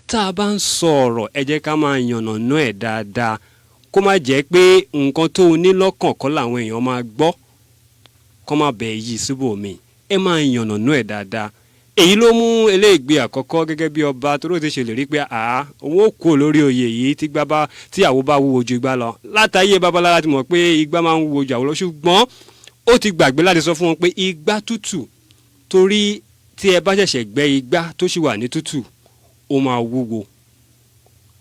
Tá a bá ń sọ ọ̀rọ̀, ẹ jẹ́ ká máa yànnàná ẹ̀ dáadáa, kó má jẹ́ pé nǹkan tó o ní lọ́kàn kọ́ làwọn èèyàn máa gbọ́, kọ́ má bẹ̀ yí síbòmíì. Ẹ máa yànnàná ẹ̀ dáadáa. Èyí ló mú eléègbé àkọ́kọ́ gẹ́gẹ́ bí ọba tó ló ti ṣèlérí pé àá òun ó kú lórí oyè yìí tí gbá bá tí àwo bá wúwo ju igbá lọ. Látàyè babalára ti mọ̀ pé igbá máa ń wúwo ju àwo lọ, ṣùgbọ́n ó ti gbàgbé láti sọ fún wọn pé igbá tútù, torí tí ẹ bá ṣẹ̀ṣẹ̀ gbẹ́ igbá tó sì wà ní tútù, ó máa wúwo.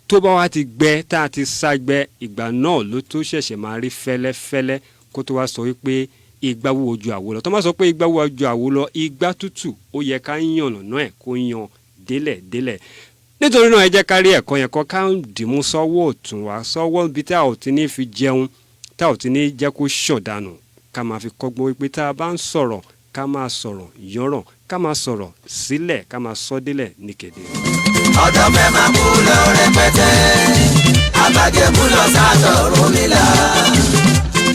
Tó bá wá ti gbẹ, tá a ti sá gbẹ, ìgbà náà ló tó ṣẹ̀ṣẹ̀ máa rí fẹ́lẹ́fẹ́lẹ́, kó tó wá sọ wípé igbá wúwo ju àwo lọ. Tó má sọ pé igbá wúwo ju àwo lọ, igbá tútù, ó yẹ ká yànnàná ẹ̀ kó yan délẹ̀ délẹ̀. Nítorí náà, ẹ jẹ́ ká rí ẹ̀kọ́ yẹn kọ́, ká dìmú sọ́wọ́ ọ̀tún wá sọ́wọ́ ibi tá a ò ti ní fi jẹun, tá a ò ti ní jẹ́ kó ṣàn dànù, ká máa fi kọ́gbọ́n wípé tá a bá ń sọ̀rọ̀, ká máa sọ̀rọ̀ yọ̀rọ̀, ká máa sọ̀rọ̀ sílẹ̀, ká máa sọ délẹ̀ ní kedere. Ọ̀dọ́ fẹ́ máa kú lọ rẹpẹtẹ, àgbàjẹ̀bú lọ sátọ̀run mi là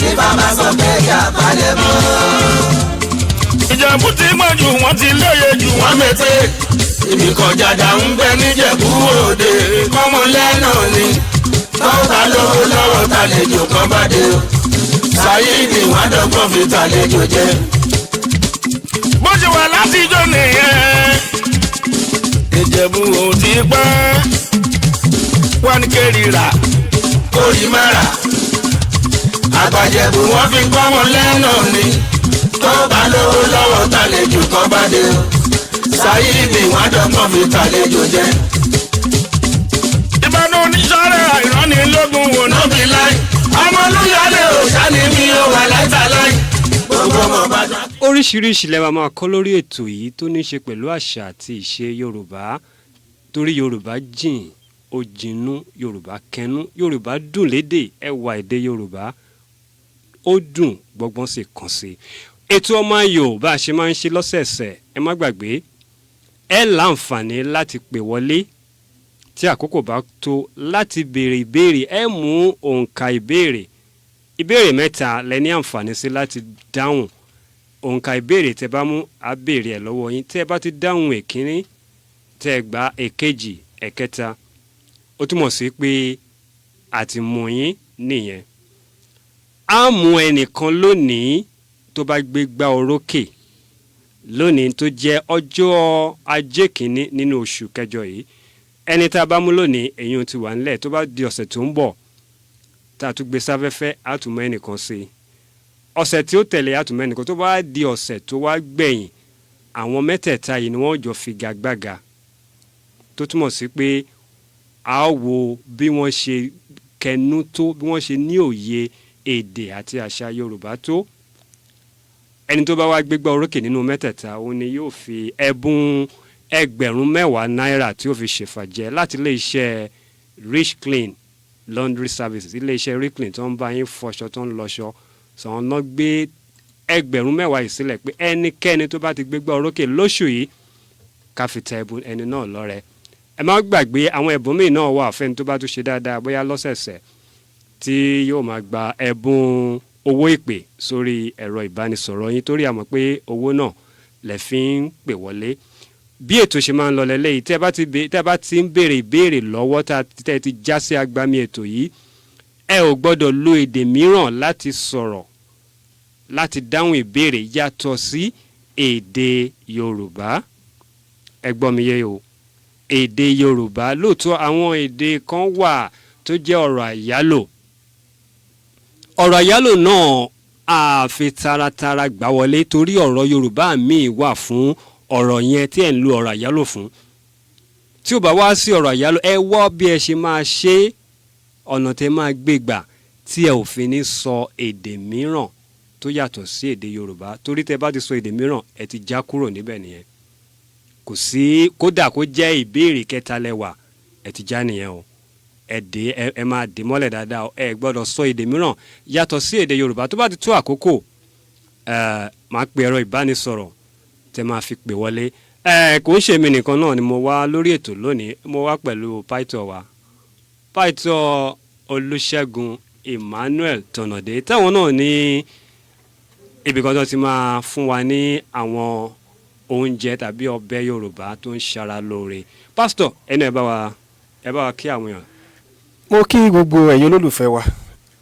ní bàbá sọ pé kí a mọ́. Ìjẹ̀bú ti mọ̀ jù, wọ́n ti lóye jù, wọ́n mẹ́tẹ́. Ibì kan jàjà ń bẹ níjẹ̀bú òde, kọ́mọlẹ́nà ni tọ́ka lówó lọ́wọ́, tàlejò kan bá dé o, Saheed wọn dọ́gbọ́n fi tàlejò jẹ. Bó ṣe wà látijọ́ nìyẹn, Ìjẹ̀bú ò ti pẹ́ wọ́n ní kérìíra. Kórì mara àgbàjẹ̀bù, wọn fi kọ́ wọn lẹ́nà ni tọ́ka lówó lọ́wọ́, tàlejò kan bá dé o, Saheed wọn dọ́gbọ́n fi tàlejò jẹ. Ìbàdàn oníṣọ́rẹ́ àìránilógún wò náà Nóbi láì ọmọlúyọlé òṣà ni mi ò wà láìta láì gbogbo ọmọ Ìbàdàn. Oríṣiríṣi lẹ máa máa kọ́ lórí ètò yìí tó ní í ṣe pẹ̀lú àṣà àti ìṣe Yorùbá, torí Yorùbá jìn, ó jinú, Yorùbá kẹnu, Yorùbá dùn lédè, ẹwà èdè Yorùbá ó dùn gbọ́ngbọ́n sì kàn sí. Ètò Ọmọ Ayò, bá a ṣe máa ń ṣe lọ́sẹ̀ẹ̀sẹ̀, ẹ má gbàgbé, ẹ láǹfààní láti pè wọlé tí àkókò bá tó láti béèrè ìbéèrè. Ẹ mú òǹkà ìbéèrè, ìbéèrè mẹ́ta lẹ ní àǹfààní sí láti dáhùn. Òǹkà ìbéèrè tẹ bá mú, á béèrè ẹ̀ lọ́wọ́ yín. Tẹ́ ẹ bá ti dáhùn èkíní, tẹ́ ẹ gba èkejì, ẹ̀kẹta, ó túmọ̀ sí pé àti mú yín nìyẹn. Á mú ẹnìkan lónìí tó bá gbé gbá orókè lónìí, tó jẹ́ ọjọ́ Ajé kìíní nínú oṣù kẹjọ yìí. Ẹni tá a bá mú lónìí, èyí ò ti wà nílẹ̀. Tó bá di ọ̀sẹ̀ tó ń bọ̀ tá a tún gbé sáfẹ́fẹ́, á tún mú ẹnìkan sí i. Ọ̀sẹ̀ tí ó tẹ̀lé, á tún mú ẹnìkan. Tó bá di ọ̀sẹ̀ tó wá gbẹ̀yìn, àwọn mẹ́tẹ̀ẹ̀ta yìí ni wọ́n jọ figagbága, tó túmọ̀ sí pé a ó wo bí wọ́n ṣe kẹnu tó, bí wọ́n ṣe ní òye èdè àti àṣà Yorùbá tó. Ẹni tó bá wá gbégbá orókè nínú mẹ́tẹ̀ẹ̀ta, òun ni yóò fi ẹ̀bùn 10,000 náírà tí ó fi ṣèfàjẹ́ láti iléeṣẹ́ Rich Clean Laundry Services. Iléeṣẹ́ Rich Clean tó ń bá yín fọṣọ, tó ń lọṣọ sọ̀rọ̀ náà, gbé 10,000 yìí sílẹ̀ pé ẹnikẹ́ni tó bá ti gbégbá orókè lóṣù yìí, ká fi ta ẹ̀bùn ẹni náà lọ́rẹ. Ẹ má gbàgbé, àwọn ẹ̀bùn míì náà wà fẹ́ni tó bá tún ṣe dáadáa, bóyá lọ́sẹ̀ẹ̀sẹ̀, tí yóò máa gba ẹ̀bùn owó ìpè sórí ẹ̀rọ ìbánisọ̀rọ̀ yín, torí a mọ̀ pé owó náà lẹ̀ fi ń pè wọlé. Bí ètò ṣe máa ń lọ lẹ́lẹ́yìí, tẹ́ ẹ bá ti ń béèrè ìbéèrè lọ́wọ́, tẹ́ ẹ ti já sí agbami ètò yìí, ẹ ò gbọ́dọ̀ lo èdè mìíràn láti sọ̀rọ̀, láti dáhùn ìbéèrè yàtọ̀ sí èdè Yorùbá. Ẹ gbọ́ mi yé o, èdè Yorùbá. Lóòótọ́, àwọn èdè kan wà tó jẹ́ ọ̀rọ̀ àyálò. Ọ̀rọ̀ àyálò náà a fi taratara gbà wọlé, torí ọ̀rọ̀ Yorùbá míì wà fún ọ̀rọ̀ yẹn tí ẹ̀ ń lo ọ̀rọ̀ àyálò fún. Tí ò bá wá sí ọ̀rọ̀ àyálò, ẹ wọ́ bí ẹ ṣe máa ṣe é, ọ̀nà tẹ́ máa gbé gbà tí ẹ ò fi ní sọ èdè mìíràn tó yàtọ̀ sí èdè Yorùbá, torí tẹ́ bá ti sọ èdè mìíràn, ẹ ti já kúrò níbẹ̀ nìyẹn. Kò sí, kódà kó jẹ́ ìbéèrè kẹta lẹ́wà, ẹ ti já nìyẹn o. Ẹ dé, ẹ máa dé mọ́lẹ̀ dáadáa o. Ẹ gbọ́dọ̀ sọ èdè mìíràn yàtọ̀ sí èdè Yorùbá. Tó bá ti tó àkókò, ẹ máa pe ẹ̀rọ ìbánisọ̀rọ̀ tẹ́ máa fi pè wọlé. Ẹ kò ń ṣe èmi nìkan náà ni mo wá lórí ètò lónìí. Mo wá pẹ̀lú pásítọ̀ wa, Pásítọ̀ Olúṣẹ́gun Emmanuel Tọ̀nàdé, táwọn náà ní ibì kan tó ti máa fún wa ní àwọn oúnjẹ tàbí ọbẹ̀ Yorùbá tó ń ṣara lóore. Pásítọ̀, ẹnu ẹ̀ bá wa. Ẹ bá wa kí àwọn èèyàn. Mo kí gbogbo ẹ̀yin olólùfẹ́ wa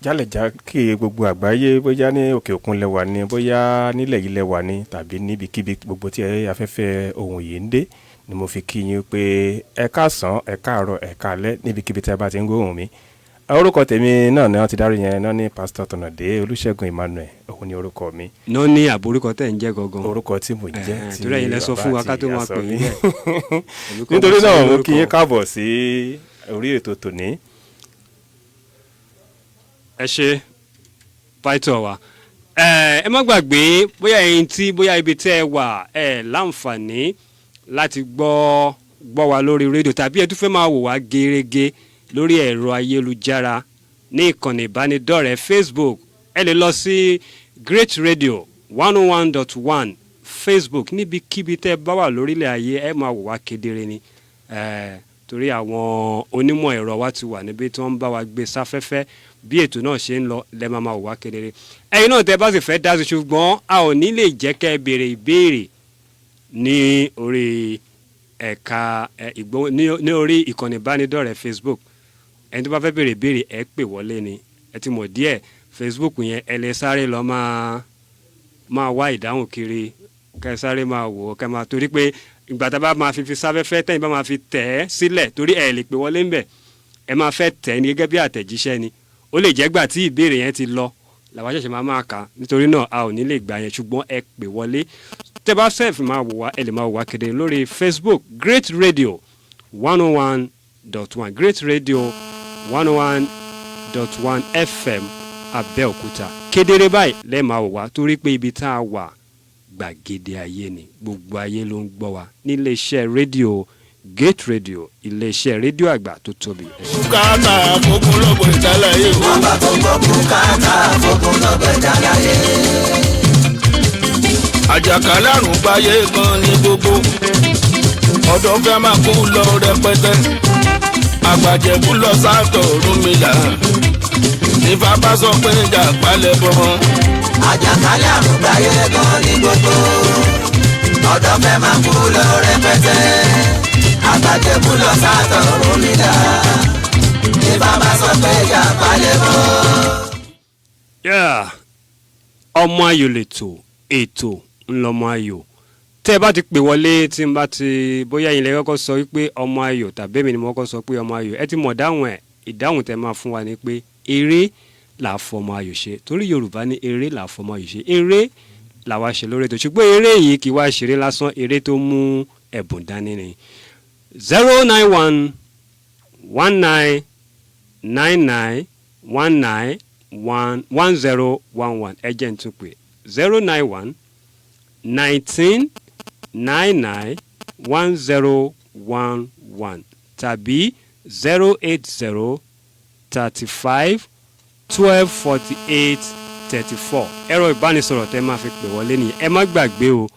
jálẹ̀jákè gbogbo àgbáyé, bóyá ní òkè òkun lẹ wà ní, bóyá nílẹ̀ yìí lẹ wà ní, tàbí níbikíbi gbogbo tí afẹ́fẹ́ ohùn yìí ń dé, ni mo fi kí yín pé ẹ káàsán, ẹ káàárọ̀, ẹ káalẹ́, níbikíbi tí a bá ti ń gbóhùn mi. Orúkọ tèmi náà ni wọ́n ti dárí yẹn náà ní Pásítọ̀ Tọ̀nàdé Olúṣẹ́gun Emmanuel, òun ni orúkọ mi. Náà ní àbórúkọ tẹ̀ ń jẹ́ gangan. Orúkọ tí mo jẹ́ tí torí ẹ̀yin lẹ sọ fún wa ká tó bàbá máa àti pè ìyá yín sọ bẹ́ẹ̀. mí. Èmi kọ́ Nítorí mo sọ náà yín mo kí yín lórúkọ. káàbọ̀ sí orí ètò tòní. Ẹ ṣe pàìtọ́ wa. Ẹ má gbàgbé, bóyá ẹ̀yin tí bóyá ibi tẹ́ ẹ wà ẹ láǹfààní láti gbọ́ wa lórí rédíò, tàbí ẹ tún fẹ́ máa wò wá gerege lórí ẹ̀rọ ayélujára ní ìkànnì ìbánidọ́rẹ̀ẹ́ Facebook, ẹ lè lọ sí Great Radio 101.1 Facebook. Níbikíbi tẹ́ ẹ bá wà lórílẹ̀ ayé, ẹ máa wò wá kedere ni, torí àwọn onímọ̀ ẹ̀rọ wa ti wà níbi tí wọ́n ń bá wa gbé sáfẹ́fẹ́. Bí ètò náà ṣe ń lọ lẹ́ máa máa wò wá kedere. Ẹ̀yin náà tẹ́ bá sì fẹ́ dá sí, ṣùgbọ́n a ò ní lè jẹ́ kẹ́ ẹ béèrè ìbéèrè ní orí ẹ̀ka ní orí ìkànnì ìbánidọ́rẹ̀ẹ́ Facebook. Ẹni tó bá fẹ́ béèrè ìbéèrè, ẹ pè wọlé ni. Ẹ ti mọ̀ díẹ̀, Facebook yẹn, ẹ lè sáré lọ máa wá ìdáhùn kiri, kẹ́ ẹ sáré máa wò ó, kẹ́ máa, torí pé ìgbà tá a bá máa fi sáfẹ́fẹ́, tẹ́yìn bá máa fi tẹ̀ ẹ́ sílẹ̀, torí ẹ lè pè wọlé ńbẹ̀, ẹ máa fẹ́ tẹ̀ ní gẹ́gẹ́ bí àtẹ̀jíṣẹ́ ni. Ó lè jẹ́ gbà tí ìbéèrè yẹn ti lọ làwọn ṣẹ̀ṣẹ̀ máa máa kà á. Nítorí náà a ò ní lè gbà yẹn, ṣùgbọ́n ẹ pè wọlé. Tẹ́ bá sẹ́ẹ̀fì máa wò wá, ẹ lè máa wò wá kedere lórí Facebook, Great Radio 101.1, Great Radio 101.1 FM Abẹ́òkúta. Kedere báyìí lẹ́ẹ̀ máa wò wá, torí pé ibi tá a wà, gbàgede ayé ni, gbogbo ayé ló ń gbọ́ wa níléeṣẹ́ rédíò Gate Radio, iléeṣẹ́ rédíò àgbà tó tóbi. Ẹ ṣé. Bùkátà fókun lọ́gbọ̀n ìdálàyé o. Ọba tó gbọ́ bùkátà fókun lọ́gbẹ̀ dáláyé. Àjàkálẹ̀ àrùn gbáyé gan ní gbogbo ọ̀dọ́ fẹ́ máa kú lọ rẹpẹtẹ. Àgbàjẹ̀bú lọ sáàtọ̀ Ọ̀rúnmìlà, nífà bá sọ pé ìjà palẹ̀ bọ̀ wọn. Àjàkálẹ̀ àrùn gbáyé gan ní gbogbo ọ̀dọ́ fẹ́ máa kú lọ rẹpẹtẹ. Àgbàjẹ̀bú lọ sátọ̀ Ọ̀rúnmìlà, ní bàbá sọ pé ìjà palẹ̀ mọ́. Yeah. Ọmọ ayò lètò, ètò ńlọmọ ayò. Tẹ́ ẹ bá ti pè wọlé, tí n bá ti bóyá ẹ̀yin lẹ kọ́kọ́ sọ wípé ọmọ ayò, tàbí èmi ni mo kọ́kọ́ sọ pé ọmọ ayò, ẹ ti mọ̀ dáhùn ẹ̀. Ìdáhùn tẹ́ máa fún wa ni pé eré là á fọmọ ayò ṣe, torí Yorùbá ní eré là á fọmọ ayò ṣe. Eré làwa ṣe lórí ètò, ṣùgbọ́n eré yìí kì í wá ṣeré lásán, eré tó mú ẹ̀bùn dání ni. 091 19 99 19 1 1011. Ẹ jẹ́ n tún pè: 091 19 99 1011 tàbí 080 35 12 48 34. Ẹ̀rọ ìbánisọ̀rọ̀ tẹ́ máa fi pè wọlé nìyẹn. Ẹ má gbàgbé o,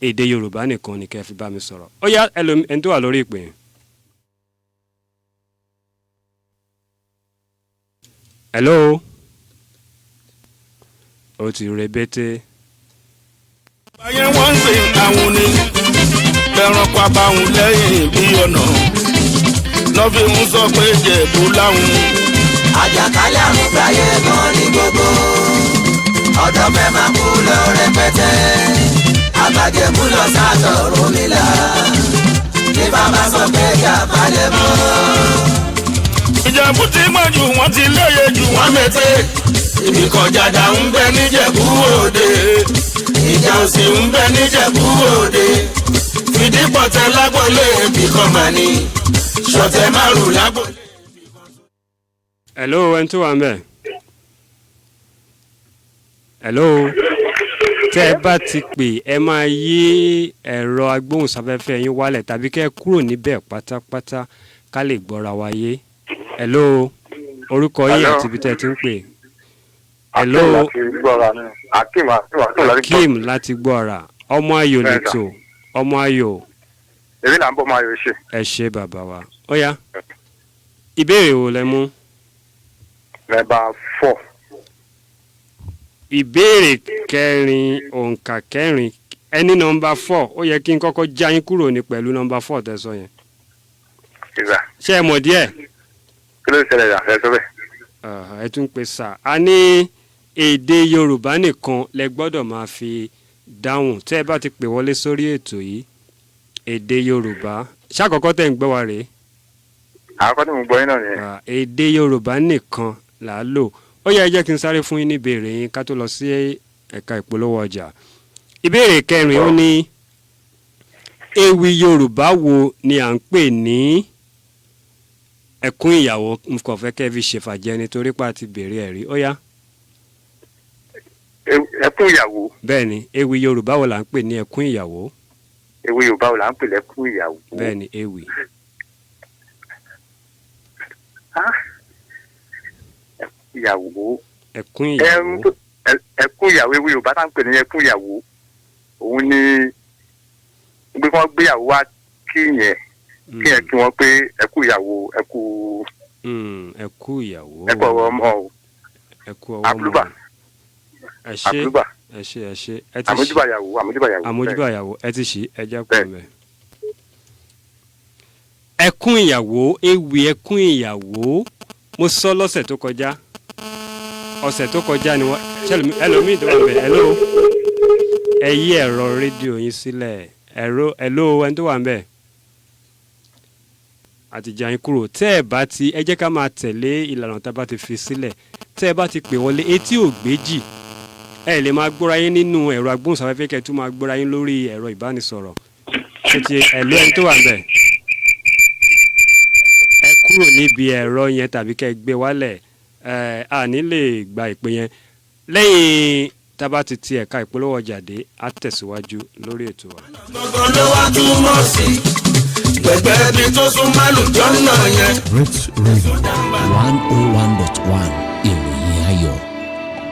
èdè Yorùbá nìkan ni kẹ́ ẹ fi bá mi sọ̀rọ̀. Ó yá, ẹni tó wà lórí ìpè yẹn. Hello, ó ti rebete. Báyẹn wọ́n ń sìn àwọn ni ẹranko abáhùn lẹ́yìn bí ọ̀nà lọ́ fi ń sọ pé Jẹ̀bú láwọn. Àjàkálẹ̀ àrùn gbáyé gan ní gbogbo ọ̀dọ́ fẹ́ máa kú lọ rẹpẹtẹ. Àgbàjẹ̀bú lọ sátọ̀ Ọ̀rúnmìlà, ní bàbá sọ pé ìjà palẹ̀ mọ́. Ìjẹ̀bú ti mọ̀ jù, wọ́n ti léye jù, wọ́n mẹ́tẹ́. Ibi kọjá dà ń bẹ níjẹ̀bú òde, ìjà òsì ń bẹ níjẹ̀bú òde. Fìdípọ̀tẹ́ lágbólé ibì kan mà ní ṣọ̀tẹ̀ márùn lágbólé. Hello, ẹni tó wà ń bẹ̀. Hello, tẹ́ ẹ bá ti pè, ẹ máa yí ẹ̀rọ agbóhùnsáfẹ́fẹ́ yín wálẹ̀ tàbí kẹ́ ẹ kúrò níbẹ̀ pátápátá ká lè gbọ́ra wa yé. Hello, orúkọ yín Hello. àti ibi tẹ́ ẹ ti ń pè. Hello. Akeem láti gbọ́ra ni. Akeem, Akeem, Akeem láti gbọ́ra. Akeem láti gbọ́ra. Ọmọ ayò Bẹ́ẹ̀ lẹ́tọ̀ ọmọ ayò. Èmi là ń bọ́ máa yọ ṣe. Ẹ ṣe bàbá wa. Ó yá, ìbéèrè wo lẹ mú? Number 4. Ìbéèrè kẹrin, òǹkà kẹrin, ẹni number 4. Ó yẹ kí n kọ́kọ́ já yín kúrò ní pẹ̀lú number 4 tẹ́ sọ yẹn. Ìgbà. Ṣé ẹ mọ̀ díẹ̀? Kí ló ṣẹlẹ̀ dà? Ẹ sọ bẹ́ẹ̀. Ah, ẹ tún pè sà. A ní èdè Yorùbá nìkan lẹ gbọ́dọ̀ máa fi dáhùn tẹ́ ẹ bá ti pè wọlé sórí ètò yìí, èdè Yorùbá. Ṣàkọ́kọ́ tẹ̀ ń gbọ́ wa rèé? Àkọ́kọ́ tí mo gbọ́ yín náà nìyẹn. Ah, èdè Yorùbá nìkan là á lò. Ó yẹ, ẹ jẹ́ kí n sáré fún yín ní ìbéèrè yín ká tó lọ sí ẹ̀ka ìpolówó ọjà. Ìbéèrè kẹrin, ó ní ewì Yorùbá wo ni à ń pè ní ẹkún ìyàwó? N kò fẹ́ kẹ́ fi ṣèfàjẹ́ nítorí pa ti béèrè ẹ̀rí. Ó yá. Ẹkún ìyàwó. Bẹ́ẹ̀ ni, ewì Yorùbá wo là ń pè ní ẹkún ìyàwó? Ewì Yorùbá wo là ń pè lẹ́kún ìyàwó? Bẹ́ẹ̀ ni, ewì. Ah. Ẹkún ìyàwó. Ẹkún ìyàwó. Ẹkún ìyàwó, ewì Yorùbá tá ń pè ní ẹkún ìyàwó. Òun ni bí wọ́n gbéyàwó wá kí yẹn kí yẹn kí wọ́n pé ẹkú ìyàwó, ẹkú Ẹkú ìyàwó. Ẹkú ọwọ́ ọmọ o. Ẹkú ọwọ́ ọmọ. Àpòlúbà. Ẹ ṣé. Àpòlúbà. Ẹ ṣé, ẹ ṣé, ẹ ti ṣí. Àmójúbà ìyàwó, àmójúbà ìyàwó. Àmójúbà ìyàwó, ẹ ti ṣí, ẹ jẹ́ kó Bẹ́ẹ̀. mẹ́. Ẹkún ìyàwó, ewì ẹkún ìyàwó, mo sọ lọ́sẹ̀ tó kọjá, ọ̀sẹ̀ tó kọjá ni wọ́n ṣẹlòmí ẹlòmíì tó wà bẹ̀. Hello, ẹ yí ẹ̀rọ rédíò yín sílẹ̀. Ẹ̀rọ, hello, ẹni tó wà ń bẹ̀, àtìjà yín kúrò. Tẹ́ ẹ bá ti, ẹ jẹ́ ká máa tẹ̀lé ìlànà tá a bá ti fi sílẹ̀. Tẹ́ ẹ bá ti pè wọlé, etí ò gbéjì, ẹ lè máa gbóra yín nínú ẹ̀rọ agbóhùnsáfẹ́fẹ́, kẹ́ ẹ tún máa gbóra yín lórí ẹ̀rọ ìbánisọ̀rọ̀. Ṣé ti ẹ̀lú ẹni tó wà ń bẹ̀, ẹ kúrò níbi ẹ̀rọ yẹn tàbí kẹ́ ẹ gbé wálẹ̀. Ẹ a ní lè gba ìpè yẹn. Lẹ́yìn tá a bá ti ti ẹ̀ka ìpolówó ọjà dé, á tẹ̀síwájú lórí ètò wa. Gbọ̀ngàn ló wá túmọ̀ sí gbẹ̀gbẹ́ bí tó sún málùjọ́ náà yẹn. Great Radio 101.1, ìròyìn ayọ̀.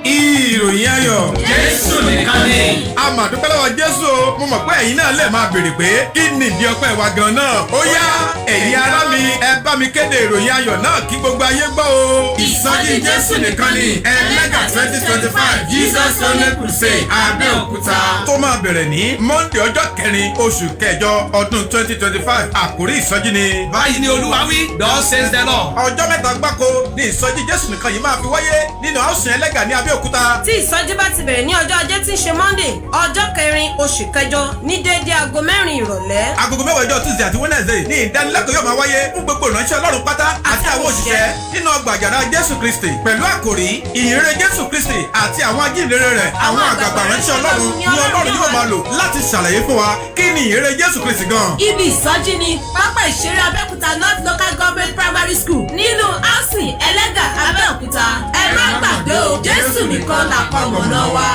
Ìròyìn ayọ̀. Jésù nìkan ni. A mà dúpẹ́ lọ́wọ́ Jésù o. Mo mọ̀ pé ẹ̀yin náà lè máa béèrè pé kí ni ìdí ọpẹ́ wa gan náà. Ó yá, ẹ̀yin ará mi, ẹ bá mi kéde ìròyìn ayọ̀ náà kí gbogbo ayé gbọ́ o. Ìsọjí Jésù nìkan ni Ẹlẹ́gà 2025 Jesus Only Crusade Abẹ́òkúta tó máa bẹ̀rẹ̀ ní Monday, ọjọ́ 4 oṣù kẹjọ ọdún 2025. Àkórí ìsọjí ni. Báyìí ni Olúwa wí, thus says the Lord. Ọjọ́ 3 gbáko ní ìsọjí Jésù nìkan yìí máa fi wáyé nínú house Ẹlẹ́gà ní Abẹ́òkúta. Tí ìsọjí bá ti bẹ̀rẹ̀ ní ọjọ́ Ajé tí ń ṣe Monday, ọjọ́ 4 oṣù kẹjọ, ní déédéé aago 4 ìrọ̀lẹ́. Agogo 10 ọjọ́ Tuesday àti Wednesday ní ìdánilẹ́kọ̀ọ́ yóò máa wáyé fún gbogbo ìránṣẹ́ Ọlọ́run pátá àti àwọn òṣìṣẹ́ nínú ọgbà àjàrà Jésù Kristi pẹ̀lú àkòrí ìyìnrere Jésù Kristi àti àwọn ajíhìnrere rẹ̀. Àwọn àgbààgbà ìránṣẹ́ Ọlọ́run ní Ọlọ́run yóò máa lò láti ṣàlàyé fún wa kí ni ìyìnrere Jésù Kristi gan. Ibi ìsọjí ni pápá ìṣeré Abẹ́òkúta North Local Government Primary School nínú housing Ẹlẹ́gà, Abẹ́òkúta. Ẹ má gbàgbé o, Jésù nìkan làkọmọ̀nà wa.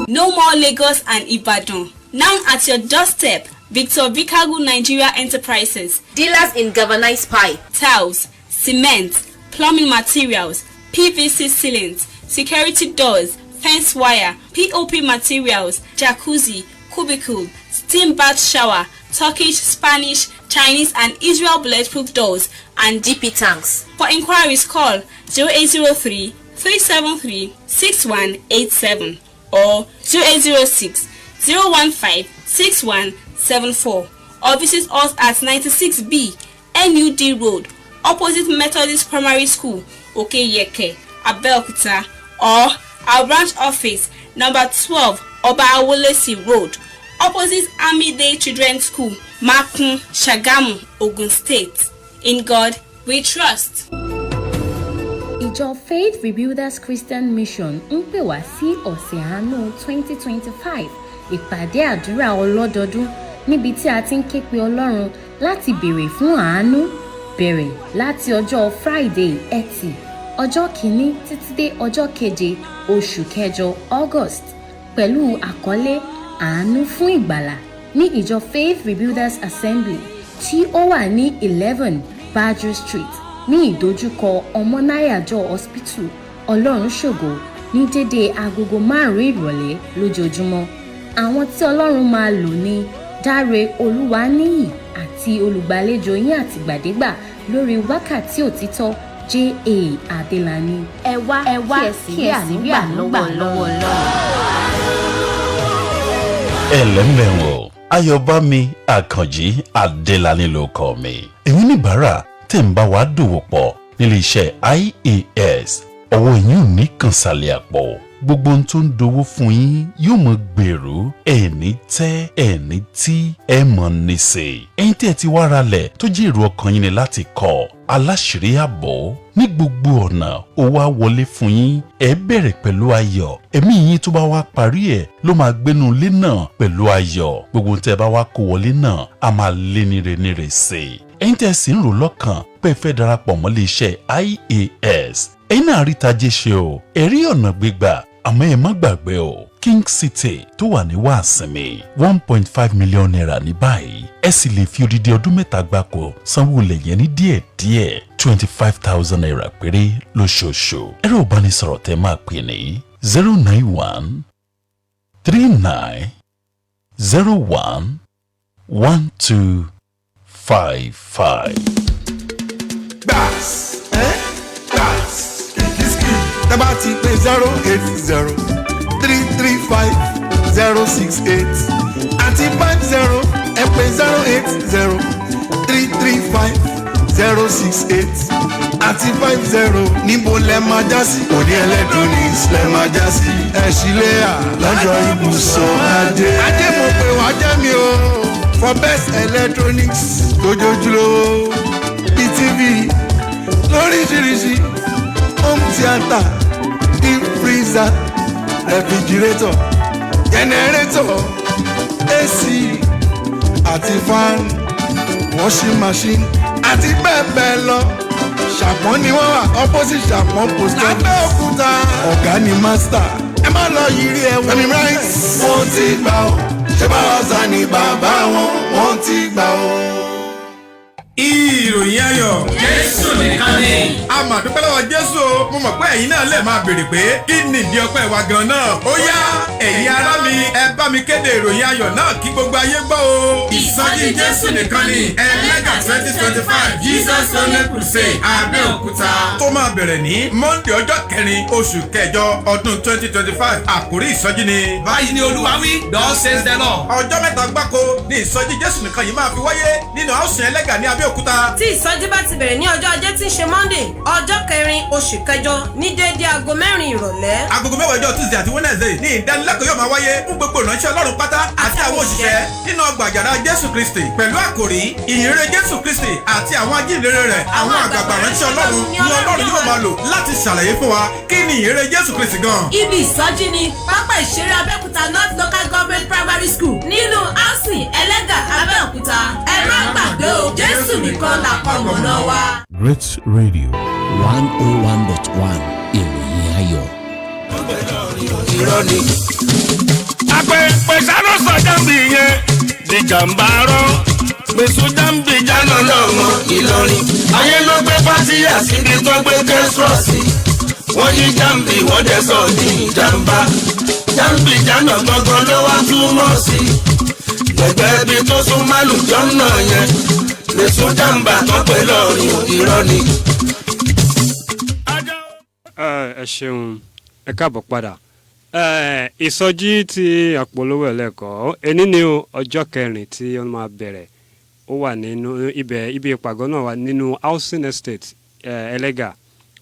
No more Lagos and Ibadan. Now at your doorstep, Victor Vikagu Nigeria Enterprises. Dealers in galvanized pipe, tiles, cement, plumbing materials, PVC ceilings, security doors, fence wire, POP materials, jacuzzi, cubicle, steam bath shower, Turkish, Spanish, Chinese and Israel bulletproof doors and GP tanks. For inquiries, call 0803 373 6187 or 0806 015 6174 or visit us at 96B NUD Road, opposite Methodist Primary School, Okeyeke, Abeokuta, or our branch office, number 12 Oba Awolesi Road, opposite Army Day Children's School, Makun, Shagamu, Ogun State. In God we trust. Ìjọ Faith Rebuilders Christian Mission ń pè wá sí ọ̀sẹ̀ àánú 2025, ìpàdé àdúrà ọlọ́dọọdún níbi tí a ti ń ké pe Ọlọ́run láti béèrè fún àánú, bẹ̀rẹ̀ láti ọjọ́ Friday, Ẹtì, ọjọ́ 1 títí dé ọjọ́ 7 oṣù kẹjọ, August, pẹ̀lú àkọlé àánú fún ìgbàlà ní ìjọ Faith Rebuilders Assembly tí ó wà ní 11 Badger Street, ní ìdojúkọ Ọmọnáyàjọ Hospital, Ọlọ́runṣògo, ní dédé agogo 5 ìrọ̀lẹ́ lójoojúmọ́. Àwọn tí Ọlọ́run máa lò ní Dáre Olúwaníyì àti olùgbàlejò yín àtìgbàdégbà lórí Wákàtí Òtítọ́, J.A. Adélani. Ẹ wá, Ẹ wá, kí ẹ sì rí àánú gbà lọ́wọ́ Ọlọ́run. Ẹlẹ́mẹ̀wọ̀n. Ayọ̀bámi Àkànjí Adélani ló kọ mi. Èyí níbàárà tẹ̀ ń bá wa dòwò pọ̀ nílé iṣẹ́ IAS, ọwọ́ yín ò ní kàn sàlẹ̀ àpò. Gbogbo ohun tó ń dowó fún yín yóò mọ gbèrú, ẹ̀ní tẹ́ ẹ̀ní tí ẹ mọ̀ níṣe. Ẹ̀yin tí ẹ ti wá ralẹ̀ tó jẹ́ èrò ọkàn yín ni láti kọ́ aláṣìírí ààbò ní gbogbo ọ̀nà, owó á wọlé fún yín. Ẹ bẹ̀rẹ̀ pẹ̀lú ayọ̀, ẹ̀mí yín tó bá wá parí ẹ̀ ló máa gbénu ilé náà pẹ̀lú ayọ̀. Gbogbo ohun tẹ́ ẹ bá wá kó wọlé náà á máa lé níre níre sí i. Ẹ̀yin tẹ́ ẹ sì ń rò lọ́kàn pé ẹ fẹ́ darapọ̀ mọ́ iléeṣẹ́ IAS, ẹ̀yin náà rí tajé ṣe o, ẹ̀rí ọ̀nà gbígbà. Àmọ́ ẹ má gbàgbé o, King City tó wà ní Wàsinmi, ₦1.5 million ní báyìí. Ẹ sì lè fi odidi ọdún 3 gbáko sanwó ilẹ̀ yẹn ní díẹ̀díẹ̀, ₦25,000 péré lóṣooṣù. Ẹ̀rọ ìbánisọ̀rọ̀ tẹ́ máa pè ní 09139011255. Gbas gbas kìkìsìkì tẹ́ ti pé 080335068 àti 50, ẹ pé 080335068 àti 50. Níbo lẹ máa já sí? Òní Electronics lẹ máa já sí. Ẹ sílé à lọ́jọ́ ibùsọ̀ ajé. Ajé mo pè wá jẹ́ mi o, for best electronics tójójúlówó, bíi TV lóríṣiríṣi, home theatre, deep freezer, refrigerator, generator, AC àti fan, washing machine àti bẹ́ẹ̀ bẹ́ẹ̀ lọ. Ṣàpọ́n ni wọ́n wà, opposite Ṣàpọ́n post office, Lábẹ́òkúta. Ọ̀gá ni master, ẹ má lọ yiri ẹ̀wọ̀n. Fẹ́mi Rice, wọ́n ti gbà ó. Ṣé báwa sá ni bàbá wọn? Wọ́n ti gbà ó. Ìròyìn ayọ̀. Jésù nìkan ni. A mà dúpẹ́ lọ́wọ́ Jésù o. Mo mọ̀ pé ẹ̀yin náà lè máa béèrè pé kí ni ìdí ọpẹ́ wa gan náà. Ó yá, ẹ̀yin ará mi, ẹ bá mi kéde ìròyìn ayọ̀ náà kí gbogbo ayé gbọ́ o. Ìsọjí Jésù nìkan ni Ẹlẹ́gà 2025 Jesus Only Crusade Abẹ́òkúta tó máa bẹ̀rẹ̀ ní Monday, ọjọ́ 4 oṣù kẹjọ ọdún 2025. Àkórí ìsọjí ni. Báyìí ni Olúwa wí, thus says the Lord. Ọjọ́ 3 gbáko ní ìsọjí Jésù nìkan yìí máa fi wáyé nínú house Ẹlẹ́gà ní Abẹ́òkúta. Tí ìsọjí bá ti bẹ̀rẹ̀ ní ọjọ́ Ajé tí ń ṣe Monday, ọjọ́ 4 oṣù kẹjọ, ní déédéé aago 4 ìrọ̀lẹ́. Agogo 10 ọjọ́ Tuesday àti Wednesday ní ìdánilẹ́kọ̀ọ́ yóò máa wáyé fún gbogbo ìránṣẹ́ Ọlọ́run pátá àti àwọn òṣìṣẹ́ nínú ọgbà àjàrà Jésù Kristi pẹ̀lú àkòrí ìyìnrere Jésù Kristi àti àwọn ajíhìnrere rẹ̀. Àwọn àgbààgbà ìránṣẹ́ Ọlọ́run ní Ọlọ́run yóò máa lò láti ṣàlàyé fún wa kí ni ìyìnrere Jésù Kristi gan. Ibi ìsọjí ni pápá ìṣeré Abẹ́òkúta North Local Government Primary School nínú housing Ẹlẹ́gà, Abẹ́òkúta. Ẹ má gbàgbé o, Jésù nìkan làkọmọ̀nà wa. Great Radio 101.1, ìròyìn ayọ̀. Irọ́ ni. Àpèpè sáró sọ jáǹbì yẹn di jàǹbá rọ gbèsò jáǹbì jáná lọ́mọ Ìlọrin. Ayé ló gbé fásíyà síbi tó gbé kẹ́sìrọ̀ sí. Wọ́n yí jáǹbì, wọ́n dẹ̀ sọ di ìjàmbá. Jáǹbì jáná gangan ló wá túmọ̀ sí. Gbẹ̀gbẹ́ ibi tó sún málùjọ́ náà yẹn gbèsò jàǹbá tó pè lọ́rin, irọ́ ni. Ẹ ṣeun, ẹ káàbọ̀ padà. Ìsọjí tí àpolówó ẹlẹ́kọ̀ọ́ ẹni ní o, ọjọ́ 4 tí ó máa bẹ̀rẹ̀, ó wà nínú ibẹ̀. Ibi ìpàgọ́ náà wà nínú housing estate Ẹlẹ́gà,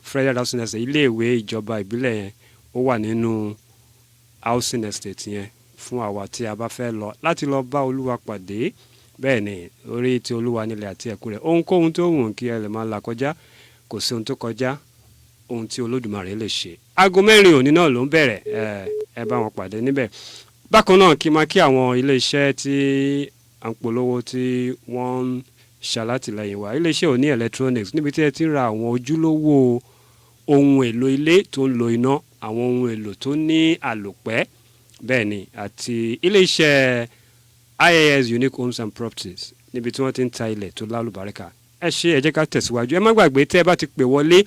Federal Housing Estate, iléèwé ìjọba ìbílẹ̀ yẹn, ó wà nínú housing estate yẹn fún àwa tí a bá fẹ́ lọ láti lọ bá Olúwa pàdé. Bẹ́ẹ̀ ni, orí ti Olúwa nílẹ̀ àti ẹ̀kú rẹ̀. Ohunkóhun tó wù kí ẹ lè máa là kọjá, kò sí ohun tó kọjá ohun tí Olódùmarè lè ṣe. Aago 4 òní náà ló ń bẹ̀rẹ̀. Ẹ bá wọn pàdé níbẹ̀. Bákan náà, kí n máa kí àwọn iléeṣẹ́ tí à ń polówó tí wọ́n ń ṣàlátìlẹ́yìn wa. Iléeṣẹ́ Òní Electronics, níbi tí ẹ ti ń ra àwọn ojúlówó ohun èlò ilé tó ń lo iná, àwọn ohun èlò tó ní àlòpẹ́. Bẹ́ẹ̀ ni, àti iléeṣẹ́ IAS Unique Homes and Properties, níbi tí wọ́n ti ń ta ilẹ̀ tó lálùbáríkà. Ẹ ṣe, ẹ jẹ́ ká tẹ̀síwájú. Ẹ má gbàgbé, tẹ́ ẹ bá ti pè wọlé,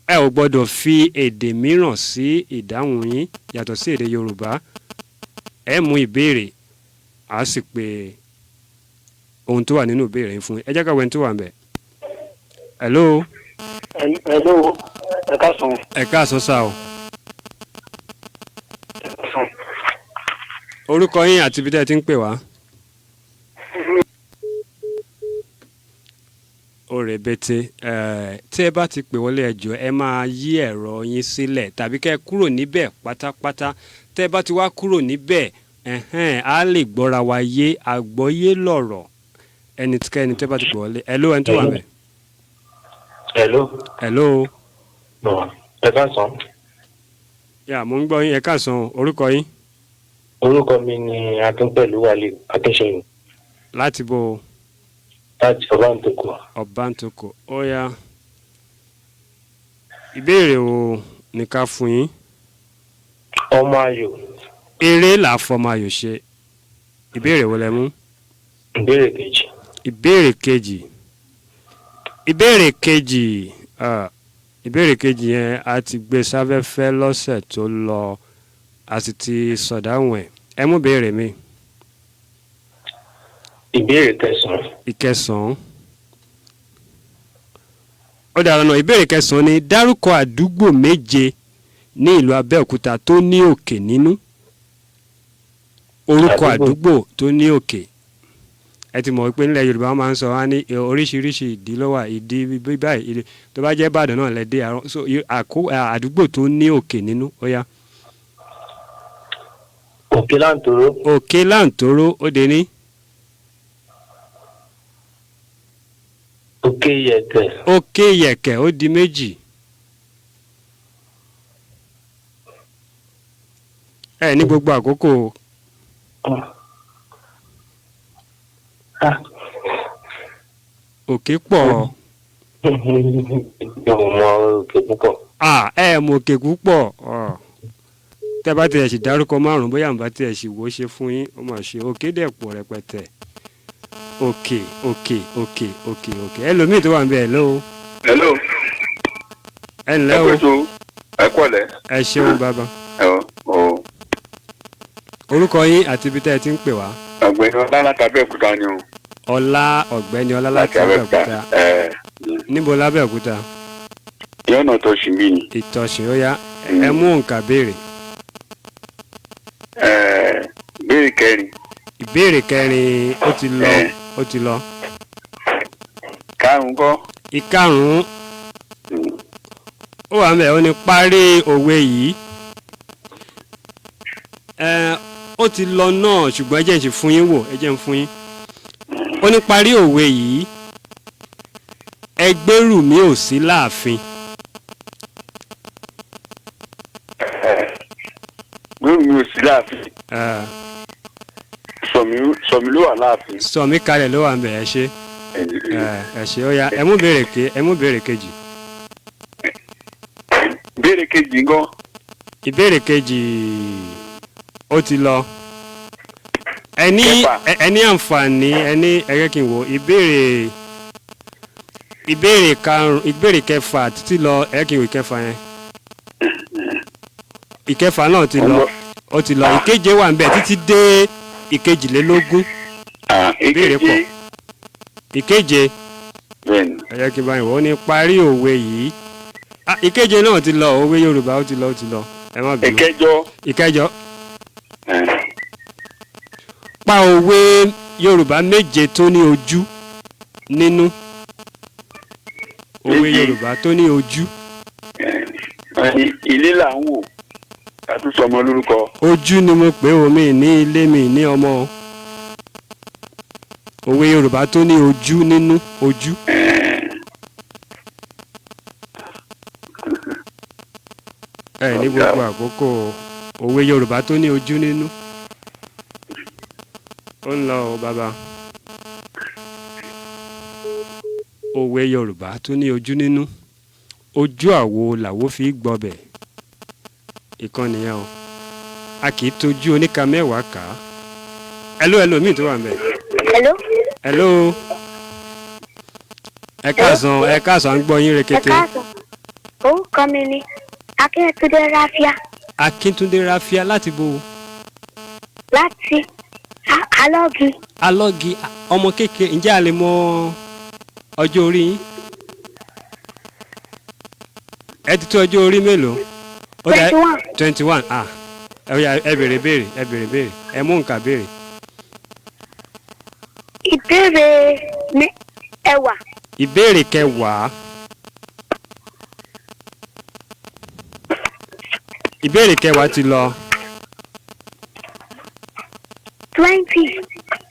ẹ ò gbọ́dọ̀ fi èdè mìíràn sí ìdáhùn yín yàtọ̀ sí èdè Yorùbá. Ẹ mú ìbéèrè, á sì pé ohun tó wà nínú ìbéèrè yín fún yín. Ẹ jẹ́ ká wẹ́n tó wà ń bẹ̀. Hello. Hello, ẹ káàsán. Ẹ káàsán sá o. Ẹ káàsán. Orúkọ yín àti ibi tẹ́ ẹ ti ń pè wá. Ó rẹ̀ bẹ́tẹ̀. Tí ẹ bá ti pè wọlé, ẹ jọ̀ọ́, ẹ máa yí ẹ̀rọ yín sílẹ̀ tàbí kẹ́ ẹ kúrò níbẹ̀ pátápátá. Tẹ́ ẹ bá ti wá kúrò níbẹ̀, ẹ̀hẹ́n, á lè gbọ́ra wa yé. Àgbọ́yé lọ̀rọ̀. Ẹnikẹ́ni tẹ́ bá ti pè wọlé. Hello, ẹni tó wà ńbẹ̀. Hello. Hello. Ẹ káàsán. Yà, mo ń gbọ́ yín. Ẹ káàsán. Orúkọ yín? Orúkọ mi ni Akínpẹ̀lú Wálé Akínṣẹ́yìn. Láti bo? Láti Ọbántòkò. Ọbántòkò. Ó yá, ìbéèrè wo ní ká fún yín? Ọmọ ayò. Eré là á fọmọ ayò ṣe. Ìbéèrè wo lẹ mú? Ìbéèrè kejì. Ìbéèrè kejì. Ìbéèrè kejì, ìbéèrè kejì yẹn, a ti gbé sáfẹ́fẹ́ lọ́sẹ̀ tó lọ, a sì ti sọ̀dáhùn ẹ̀. Ẹ mú béèrè mi. Ìbéèrè kẹsàn-án. Ìkẹsàn-án. Ó dára náà. Ìbéèrè kẹsàn-án ni: dárúkọ àdúgbò 7 ní ìlú Abẹ́òkúta tó ní òkè nínú. Orúkọ àdúgbò tó ní òkè. Ẹ ti mọ̀ pé nílẹ̀ Yorùbá, wọ́n máa ń sọ wá ní oríṣiríṣi ìdí ló wà, ìdí báyìí. Tó bá jẹ́ Ìbàdàn náà lẹ́dí àrùn. So àdúgbò tó ní òkè nínú, ó yá. Òkè Láǹtòrò. Òkè Láǹtòrò, ó dé ní. Òkè Yẹ̀kẹ̀. Òkè Yẹ̀kẹ̀, ó di 2. Ẹ ní gbogbo àkókò. Òkè pọ̀. Mi ò mọ òkè púpọ̀. Ẹ mọ òkè púpọ̀. Tẹ́ bá tiẹ̀ sì dárúkọ 5, bóyá n bá tiẹ̀ sì wò ó ṣe fún yín, ó mà ṣe. Òkè dẹ̀ pọ̀ rẹpẹtẹ. Òkè, òkè, òkè, òkè, òkè. Ẹlòmíì tó wà ń bẹ. Hello. Hello. Ẹ ǹlẹ́ o. Ẹ kú, ẹ kúọ̀lẹ́. Ẹ ṣeun, bàbá. Ẹ o. Orúkọ yín àti ibi tẹ́ ẹ ti ń pè wá? Ọ̀gbẹ́ni Ọlá láti Abẹ́òkúta ni o. Ọlá, Ọ̀gbẹ́ni Ọlá láti Abẹ́òkúta. Níbo lábẹ́òkúta? Yọ̀nà Ìtọ̀sìn bí ni. Ìtọ̀sìn. Ó yá, ẹ mú òǹkà béèrè. Béèrè kẹrin. Ìbéèrè kẹrin, ó ti lọ, ó ti lọ. Karùn-ún kọ́? Ìkarùn-ún ó wà mẹ́. Ó ní parí òwe yìí. Ó ti lọ náà, ṣùgbọ́n ẹ jẹ́ n ṣe fún yín wò, ẹ jẹ́ n fún yín. Ó ní parí òwe yìí: ẹgbẹ́rù mi ò sí láàfin. Gbẹ́rù mi ò sí láàfin. Sọ̀mí ló wà láàfin. Sọ̀mí kalẹ̀ ló wà ń bẹ̀. Ẹ ṣe, ẹ ṣe. Ó yá, ẹ mú béèrè kejì. Béèrè kejì ńkọ́? Ìbéèrè kejì, ó ti lọ. Ẹ ní, ẹ ní àǹfààní, ẹ ní ẹgẹ́ kí n wò. Ìbéèrè karùn, ìbéèrè kẹfà títí lọ. Ẹ kí n wò ìkẹfà yẹn. Ìkẹfà náà ti lọ, ó ti lọ. Ìkeje wà ń bẹ̀ títí dé 22. Ìbéèrè pọ̀. Ìkeje. Ẹ jẹ́ kí n bá yín wò ó. Ní parí òwe yìí. Ìkeje náà ti lọ. Òwe Yorùbá, ó ti lọ, ó ti lọ. Ẹ má bínú. Ìkẹjọ. Ìkẹjọ. Pa òwe Yorùbá 7 tó ní ojú nínú. Òwe Yorùbá tó ní ojú. Ilé là ń wò àtúnṣọmọ lórúkọ. Ojú ni mo pè ó, mi ní ilé, mi ní ọmọ. Òwe Yorùbá tó ní ojú nínú, ojú. Ẹ ní gbogbo àkókò. Òwe Yorùbá tó ní ojú nínú. Ó ń lọ o, bàbá. Òwe Yorùbá tó ní ojú nínú. Ojú àwo làwo fi gbọbẹ̀. Ìkànnì yẹn o. A kì í tójú oníka 10 kà á. Hello, hello, mi tó wà ń bẹ̀. Hello. Hello. Ẹ káàsán, ẹ káàsán, à ń gbọ́ yín rekete. Ẹ káàsán. Orúkọ mi ni Akíntúndé Ráfíà. Akíntúndé Ráfíà, láti bo? Láti Alọ́gi. Alọ́gi. Ọmọ kékeré, ǹjẹ́ a lè mọ ọjọ́ orí yín? Ẹ ti tó ọjọ́ orí mélòó? 21. 21. Ah, ẹ béèrè béèrè, ẹ béèrè béèrè, ẹ mú nǹkan béèrè. Ìbéèrè mi ẹwà. Ìbéèrè kẹwàá. Ìbéèrè kẹwàá ti lọ. 20.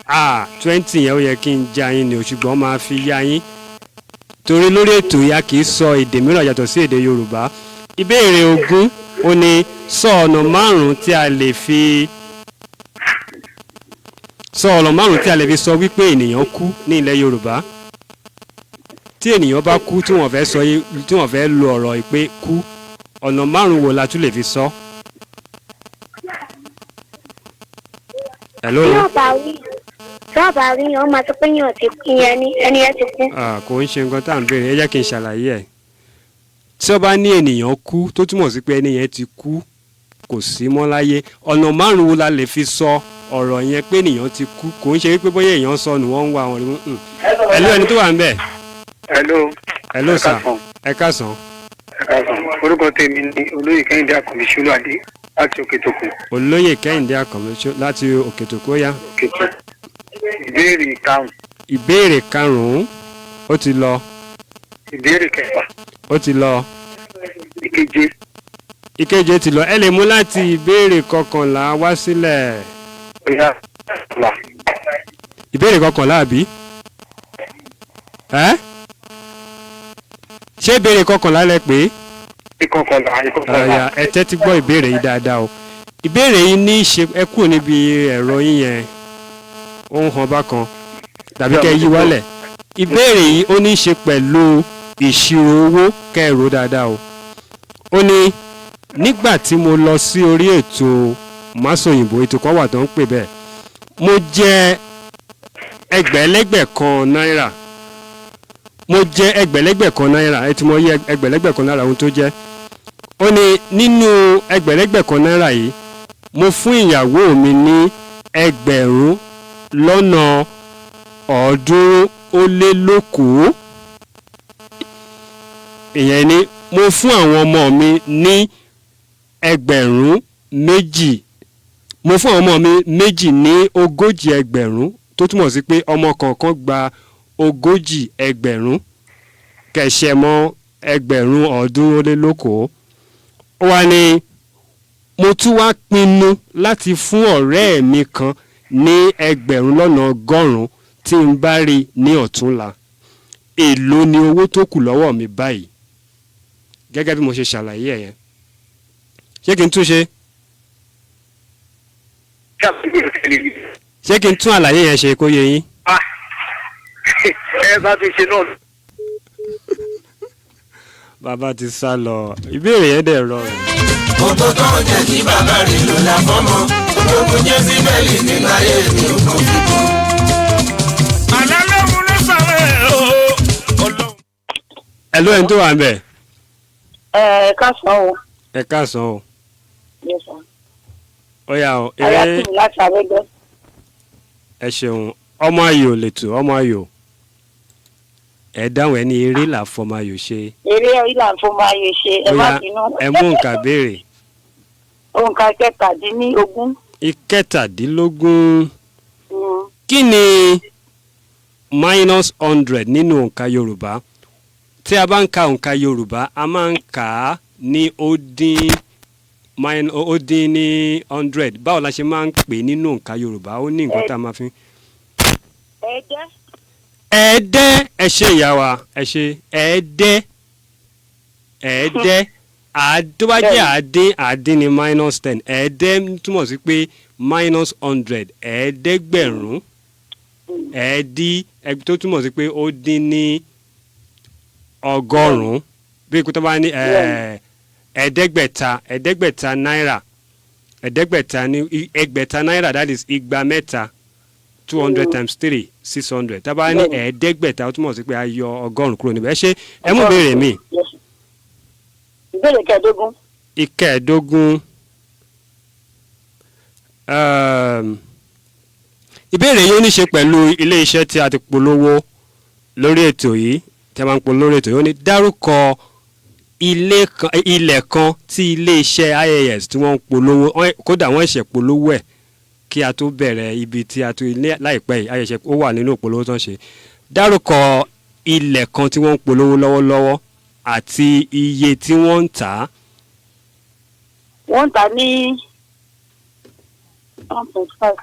Ah, 20 yẹn ó yẹ kí n já yín ni o, ṣùgbọ́n máa fi yá yín torí lórí ètò yìí a kì í sọ èdè mìíràn yàtọ̀ sí èdè Yorùbá. Ìbéèrè 20, ó ní sọ ọ̀nà márùn-ún tí a lè fi sọ ọ̀nà márùn-ún tí a lè fi sọ wípé ènìyàn kú ní ilẹ̀ Yorùbá. Tí ènìyàn bá kú tí wọ́n fẹ́ sọ tí wọ́n fẹ́ lo ọ̀rọ̀ ìpè kú, ọ̀nà márùn-ún wo la tún lè fi sọ? Hello. Tí ọba rí yàn, ó máa sọ pé yàn ti kú, ìyẹn ni ẹni yẹn ti kú. Kò ń ṣe nǹkan tá à ń béèrè, ẹ jẹ́ kí n ṣàlàyé ẹ̀. Tí ó bá ní ènìyàn kú tó túmọ̀ sí pé ẹni yẹn ti kú, kò sí mọ́ láyé, ọ̀nà márùn-ún wo la lè fi sọ ọ̀rọ̀ yẹn pé ènìyàn ti kú? Kò ń ṣe wípé bóyá èèyàn sọnù, wọ́n ń wá àwọn ọ̀rẹ́ mú. Hello, ẹni tó wà ń bẹ̀. Hello. Hello sir. Ẹ káàsán. Ẹ káàsán. Orúkọ tèmi ni Olóyè Kẹ́hìndé Àkànbí Ṣolúadé láti Òkètòkùn. Olóyè Kẹ́hìndé Àkànbí láti Òkètòkùn, ó yá. Ìbéèrè karùn-ún. Ìbéèrè karùn-ún, ó ti lọ. Ìbéèrè kẹfà. Ó ti lọ. Ìkeje. Ìkeje ti lọ. Ẹ lè mú láti ìbéèrè kọkànlá wá sílẹ̀. Ìbéèrè kọkànlá àbí? Ẹ́, ṣé ìbéèrè kọkànlá lẹ pé? Ìkọkànlá, ìkọkànlá. Ẹ tẹ́tí gbọ́ ìbéèrè yìí dáadáa o. Ìbéèrè yìí ní í ṣe, ẹ kúrò níbi ẹ̀rọ yín yẹn, ó ń han bákan tàbí kẹ́ yí wálẹ̀. Ìbéèrè yìí ó ní í ṣe pẹ̀lú ìṣirò owó, kẹ́ ẹ rò dáadáa o. Ó ní nígbà tí mo lọ sí orí ètò Másòyìnbó, ètò kan wà tó ń pè bẹ́ẹ̀, mo jẹ ẹgbẹ̀lẹ́gbẹ̀ kan náírà. Mo jẹ ẹgbẹ̀lẹ́gbẹ̀ kan náírà, ẹ ti mọ iye ẹgbẹ̀lẹ́gbẹ̀ kan náírà ohun tó jẹ́. Ó ní nínú ẹgbẹ̀lẹ́gbẹ̀ kan náírà yìí, mo fún ìyàwó mi ní 320,000. Ìyẹn ni mo fún àwọn ọmọ mi ní 2,000. Mo fún àwọn ọmọ mi méjì ní 40,000, tó túmọ̀ sí pé ọmọ kọ̀ọ̀kan gba 40,000, kẹ̀ṣẹ̀ mọ́ 320,000. Ó wá ní mo tún wá pinnu láti fún ọ̀rẹ́ mi kan ní 100,000 tí n bá rí ní ọ̀túnla. Èló ni owó tó kù lọ́wọ́ mi báyìí? Gẹ́gẹ́ bí mo ṣe ṣàlàyé ẹ̀ yẹn. Ṣé kí n tún ṣe? Ṣé kí n tún àlàyé yẹn ṣe kó yé yín? Ẹ bá ti ṣe náà. Bàbá ti sá lọ, ìbéèrè yẹn dẹ̀ rọrùn. Òtò tó ń jẹ́ kí bàbá rẹ̀ ló la fọ́mọ, ológun jẹ́ síbẹ̀lì nínú ayé mi ò kàn fi kú. Àlá lóhun ló sọ̀rọ̀ ẹ̀ o. Hello, ẹni tó wà ń bẹ̀. Ẹ káàsán o. Ẹ káàsán o. Yes sir. Ó yá o. Aya tì mí láti Abẹ́gbẹ́. Ẹ ṣeun, ọmọ ayò lètò, ọmọ ayò. Ẹ dáhùn, ẹni eré là fọmọ ayò ṣe. Eré là fọmọ ayò ṣe, ẹ má bínú. Ẹ mú nǹkan béèrè. Òǹkà 17. 17. Kí ni -100 nínú òǹkà Yorùbá? Tí a bá ń ka òǹkà Yorùbá, a máa ń kà á ní ó dín ní 100. Báwo la ṣe máa ń pè nínú òǹkà Yorùbá? Ó ní nǹkan tá a máa fi. Ẹ̀ẹ́dẹ́. Ẹ̀ẹ́dẹ́. Ẹ ṣe ìyá wa, ẹ ṣe ẹ̀ẹ́dẹ́. Ẹ̀ẹ́dẹ́ tó bá jẹ́ àádín, àádín ni -10. Ẹ̀ẹ́dẹ́ túmọ̀ sí pé -100, ẹ̀ẹ́dẹ́gbẹ̀rún. Ẹ̀ẹ́dí tó túmọ̀ sí pé ó dín ní 100. Bí ikú tó bá ní 500 náírà, 500 ní 600 náírà, that is 200. 200 times 3, 600. Tá bá ní 500, ó túmọ̀ sí pé a yọ 100 kúrò níbẹ̀. Ẹ ṣe, ẹ mú ìbéèrè mi. Ìbéèrè kẹẹ̀ẹ́dógún. 15. Ìbéèrè yìí ó ní ṣe pẹ̀lú ilé iṣẹ́ tí a ti polówó lórí ètò yìí, tí a máa ń polówó lórí ètò yìí. Ó ní dárúkọ ilẹ̀ kan tí ilé iṣẹ́ IAS tí wọ́n ń polówó, kódà wọ́n ṣẹ̀ polówó ẹ̀ kí a tó bẹ̀rẹ̀ ibi tí a tó ilé láìpẹ́ yìí, ayẹ̀ṣẹ̀ ó wà nínú ìpolówó tó ń ṣe. Dárúkọ Ilẹ̀ kan tí wọ́n ń polówó lọ́wọ́lọ́wọ́ àti iye tí wọ́n ń tà á. Wọ́n ń tà ní 1.5.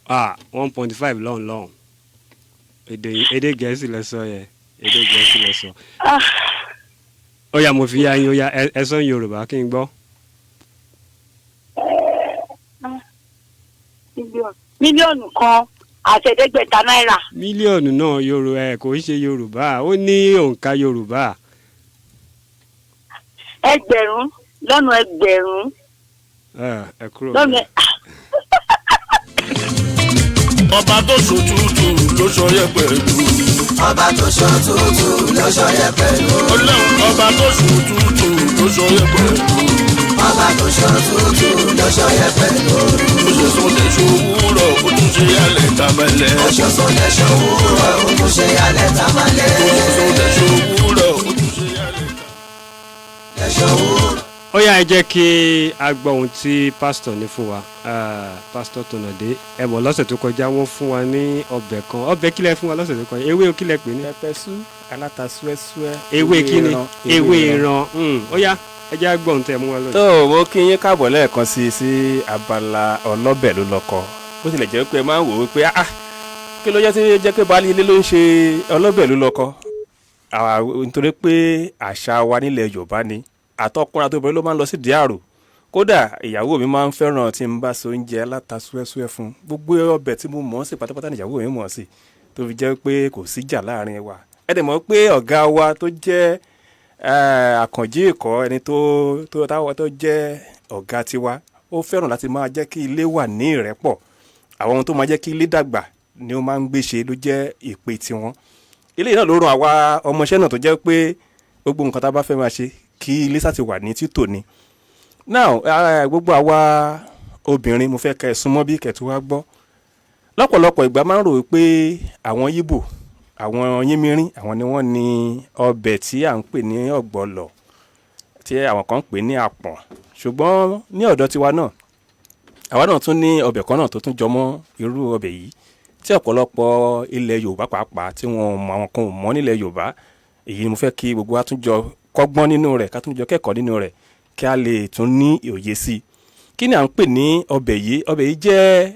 Ah, 1.5 lọ́hùn lọ́hùn. Èdè Gẹ̀ẹ́sì lẹ sọ yẹn, èdè Gẹ̀ẹ́sì lẹ sọ. Ó yá, mo fi yá yín. Ó yá, ẹ sọ ní Yorùbá kí n gbọ́. 1,500,000 náírà. Mílíọ̀nù náà Yorù ẹ kò ń ṣe Yorùbá, ó ní òǹkà Yorùbá. Ẹgbẹ̀rún lọ́nà ẹgbẹ̀rún Ẹ kúrò lọ́nà. Bẹ́ẹ̀. Ọba tó ṣòtútù ló ṣọyẹ pẹ̀lú. Ọba tó ṣòtútù ló ṣọyẹ pẹ̀lú. Ọlọ́run, ọba tó ṣòtútù ló ṣọyẹ pẹ̀lú. Ọba tó ṣòtútù ló ṣọyẹ pẹ̀lú. Ó ṣe sún lè ṣòwúrọ̀, ó tún ṣe alẹ́ tàmẹ́lẹ́. Ó ṣe sún lè ṣòwúrọ̀, ó tún ṣe alẹ́ tàmálẹ̀. Ó ṣe sún lè ṣòwúrọ̀, ó tún ṣe alẹ́ tàmálẹ̀. Ó yá, ẹ jẹ́ kí a gbọ́ ohun tí pásítọ̀ ní fún wa. Pásítọ̀ Tọ̀nàdé, ẹ mọ̀ lọ́sẹ̀ tó kọjá wọ́n fún wa ní ọbẹ̀ kan. Ọbẹ̀ kílẹ̀ fún wa lọ́sẹ̀ tó kọjá? Ewé kílẹ̀ pè ní? Pepper soup aláta súẹ́súẹ́. Ewé kíni? Ewé ìran. Ó yá, ẹ jẹ́ á gbọ́ ohun tẹ́ ẹ mú wa lónìí. Tó mo kí yín káàbọ̀ lẹ́ẹ̀kan sí sí abala ọlọ́bẹ̀ ló lọ́kọ. Bó tilẹ̀ jẹ́ pé ẹ máa ń wò ó pé, ah, kí ló jẹ́ tí jẹ́ pé baálé ilé ló ń ṣe ọlọ́bẹ̀ ló lọ́kọ? Nítorí pé àṣà wa nílẹ̀ Yorùbá ni àtọkùnrin àtobìnrin ló máa ń lọ sí díàrò. Kódà ìyàwó mi máa ń fẹ́ràn tí n bá so oúnjẹ aláta súẹ́súẹ́ fún. Gbogbo ọbẹ̀ tí mo mọ̀ ọ́n sí pátápátá ni ìyàwó mi mọ̀ ọ́n sí, tó fi jẹ́ pé kò síjà láàrin wa. Ẹ dẹ̀ mọ̀ pé ọ̀gá wa tó jẹ́ Àkànjí Ìkọ́, ẹni tó táwọn tó jẹ́ ọ̀gá tiwa, ó fẹ́ràn láti máa jẹ́ kí ilé wà ní ìrẹ́pọ̀. Àwọn ohun tó máa jẹ́ kí ilé dàgbà ni ó máa ń gbé ṣe ló jẹ́ ìpè tiwọn. Ilé náà ló ràn àwa ọmọọṣẹ́ náà tó jẹ́ pé gbogbo nǹkan tá a bá fẹ́ máa ṣe, kí ilé sá ti wà ní títò ni. Now, gbogbo àwa obìnrin, mo fẹ́ kẹ́ ẹ súnmọ́ bí kẹ́ tó wá gbọ́. Lọ́pọ̀lọpọ̀ ìgbà máa ń rò pé àwọn Yíbò, àwọn Yínmírín, àwọn ni wọ́n ní ọbẹ̀ tí à ń pè ní ọ̀gbọ̀lọ̀, tí àwọn kan ń pè ní àpọ̀n. Ṣùgbọ́n ní ọ̀dọ̀ tiwa náà, àwa náà tún ní ọbẹ̀ kan náà tó tún jọmọ́ irú ọbẹ̀ yìí, tí ọ̀pọ̀lọpọ̀ ilẹ̀ Yorùbá pàápàá tí wọ́n mọ̀, àwọn kan ò mọ̀ nílẹ̀ Yorùbá. Èyí ni mo fẹ́ kí gbogbo wa tún jọ kọ́gbọ́n nínú rẹ̀, ká tún jọ kẹ́kọ̀ọ́ nínú rẹ̀, kí a lè tún ní òye sí i. Kí ni à ń pè ní ọbẹ̀ yìí? Ọbẹ̀ yìí jẹ́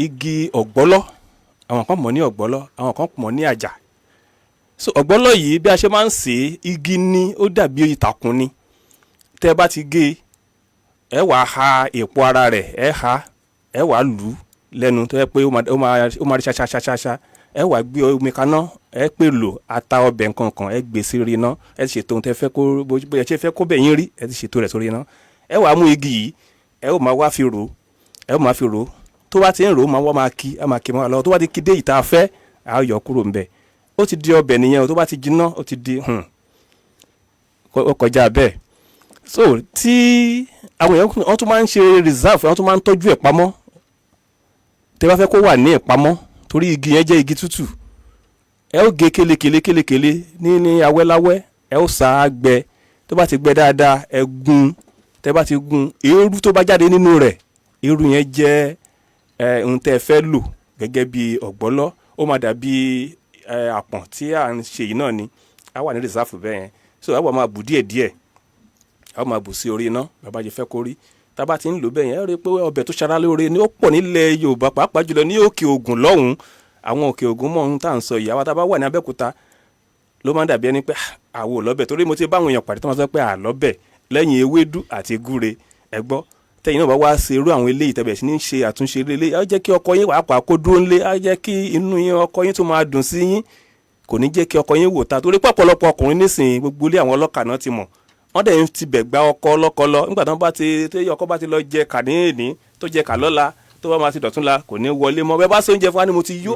igi ọ̀gbọ́lọ́. Àwọn kan mọ̀ ní ọ̀gbọ́lọ́, àwọn kan mọ̀ ní àjà. So ọ̀gbọ́lọ́ yìí, bí a ṣe máa ń sè é, igi ni, ó dàbí ìtàkùn ni. Tẹ́ bá ti gé e, ẹ wàá ha èpo ara rẹ̀, ẹ ha, ẹ wàá lù ú lẹ́nu tó yẹ pé ó máa rí ṣaṣaṣaṣa. Ẹ wàá gbé omi kaná, ẹ pèlò ata ọbẹ̀ nkankan, ẹ gbé sí orí iná. Ẹ ti ṣètò ohun tẹ́ fẹ́ kó bóyá ṣe fẹ́ kó bẹ̀ yín rí, ẹ ti ṣètò rẹ̀ sórí iná. Ẹ wàá mú igi yìí, ẹ ó máa wá fi rò, ẹ ó máa fi rò. Tó bá ti ń rò ó, máa wá máa kí á máa kí máa lọ. Tó bá ti kí dé ìta afẹ́, á yọ kúrò ńbẹ̀. Ó ti di ọbẹ̀ nìyẹn o. Tó bá ti jiná, ó ti di ó kọjá bẹ́ẹ̀. So tí àwọn èèyàn, wọ́n tún máa ń ṣe reserve, wọ́n tún máa ń tọ́jú ẹ̀ pamọ́. Tẹ́ bá fẹ́ kó wà ní ìpamọ́, torí igi yẹn jẹ́ igi tútù, ẹ ó gé kélekèlé kélekèlé ní awẹ́láwẹ́, ẹ ó sá a gbẹ. Tó bá ti gbẹ dáadáa, ẹ gún. Tẹ́ bá ti gún, eérú tó bá jáde nínú rẹ̀, eérú yẹn jẹ́ ohun tẹ́ ẹ fẹ́ lò gẹ́gẹ́ bí ọ̀gbọ́lọ́. Ó máa dàbí àpọ̀n tí à ń ṣe yìí náà ni. Á wà ní reserve bẹ́ẹ̀ yẹn. So á wà máa bù díẹ̀díẹ̀, á máa bù sí orí iná bàbá jẹ fẹ́ kó rí. Tá a bá ti ń lò bẹ́ẹ̀ yẹn, ẹ rí i pé ọbẹ̀ tó ṣara lóore ni. Ó pọ̀ nílẹ̀ Yorùbá, pàápàá jùlọ ní Òkè Ògùn lọ́hùn-ún. Àwọn Òkè Ògùn mọ̀ ohun tá à ń sọ yìí. Àwa tá a bá wà ní Abẹ́òkúta ló máa ń dàbí ẹni pé àwo ò lọ́bẹ̀, torí mo ti bá àwọn èèyàn pàdé tó máa sọ pé àlọ́bẹ̀ lẹ́yìn ewédú àti gúre. Ẹ gbọ́, tẹ́yìn náà bá wá ṣe irú àwọn eléyìí, tẹ́bẹ̀ sí ní ṣe àtúnṣe eléyìí, á jẹ́ kí ọkọ yín pàápàá kó dúró ńlé, á jẹ́ kí inú yín, ọkọ yín tún máa dùn sí yín. Kò ní jẹ́ kí ọkọ yín wò ta, torí pé ọ̀pọ̀lọpọ̀ ọkùnrin nísìnyí, gbogbo ilé àwọn ọlọ́kà náà ti mọ̀, wọ́n dẹ̀ ń tibẹ̀ gba ọkọ ọlọ́kọ lọ. Nígbà tí wọ́n bá ti tí ọkọ bá ti lọ jẹ kà ní èní, tó jẹ kà lọ́la, tó bá máa ti dọ̀tún la, kò ní wọlé mọ́. Bẹ́ẹ̀ bá ṣe oúnjẹ fún wa ni mo ti yó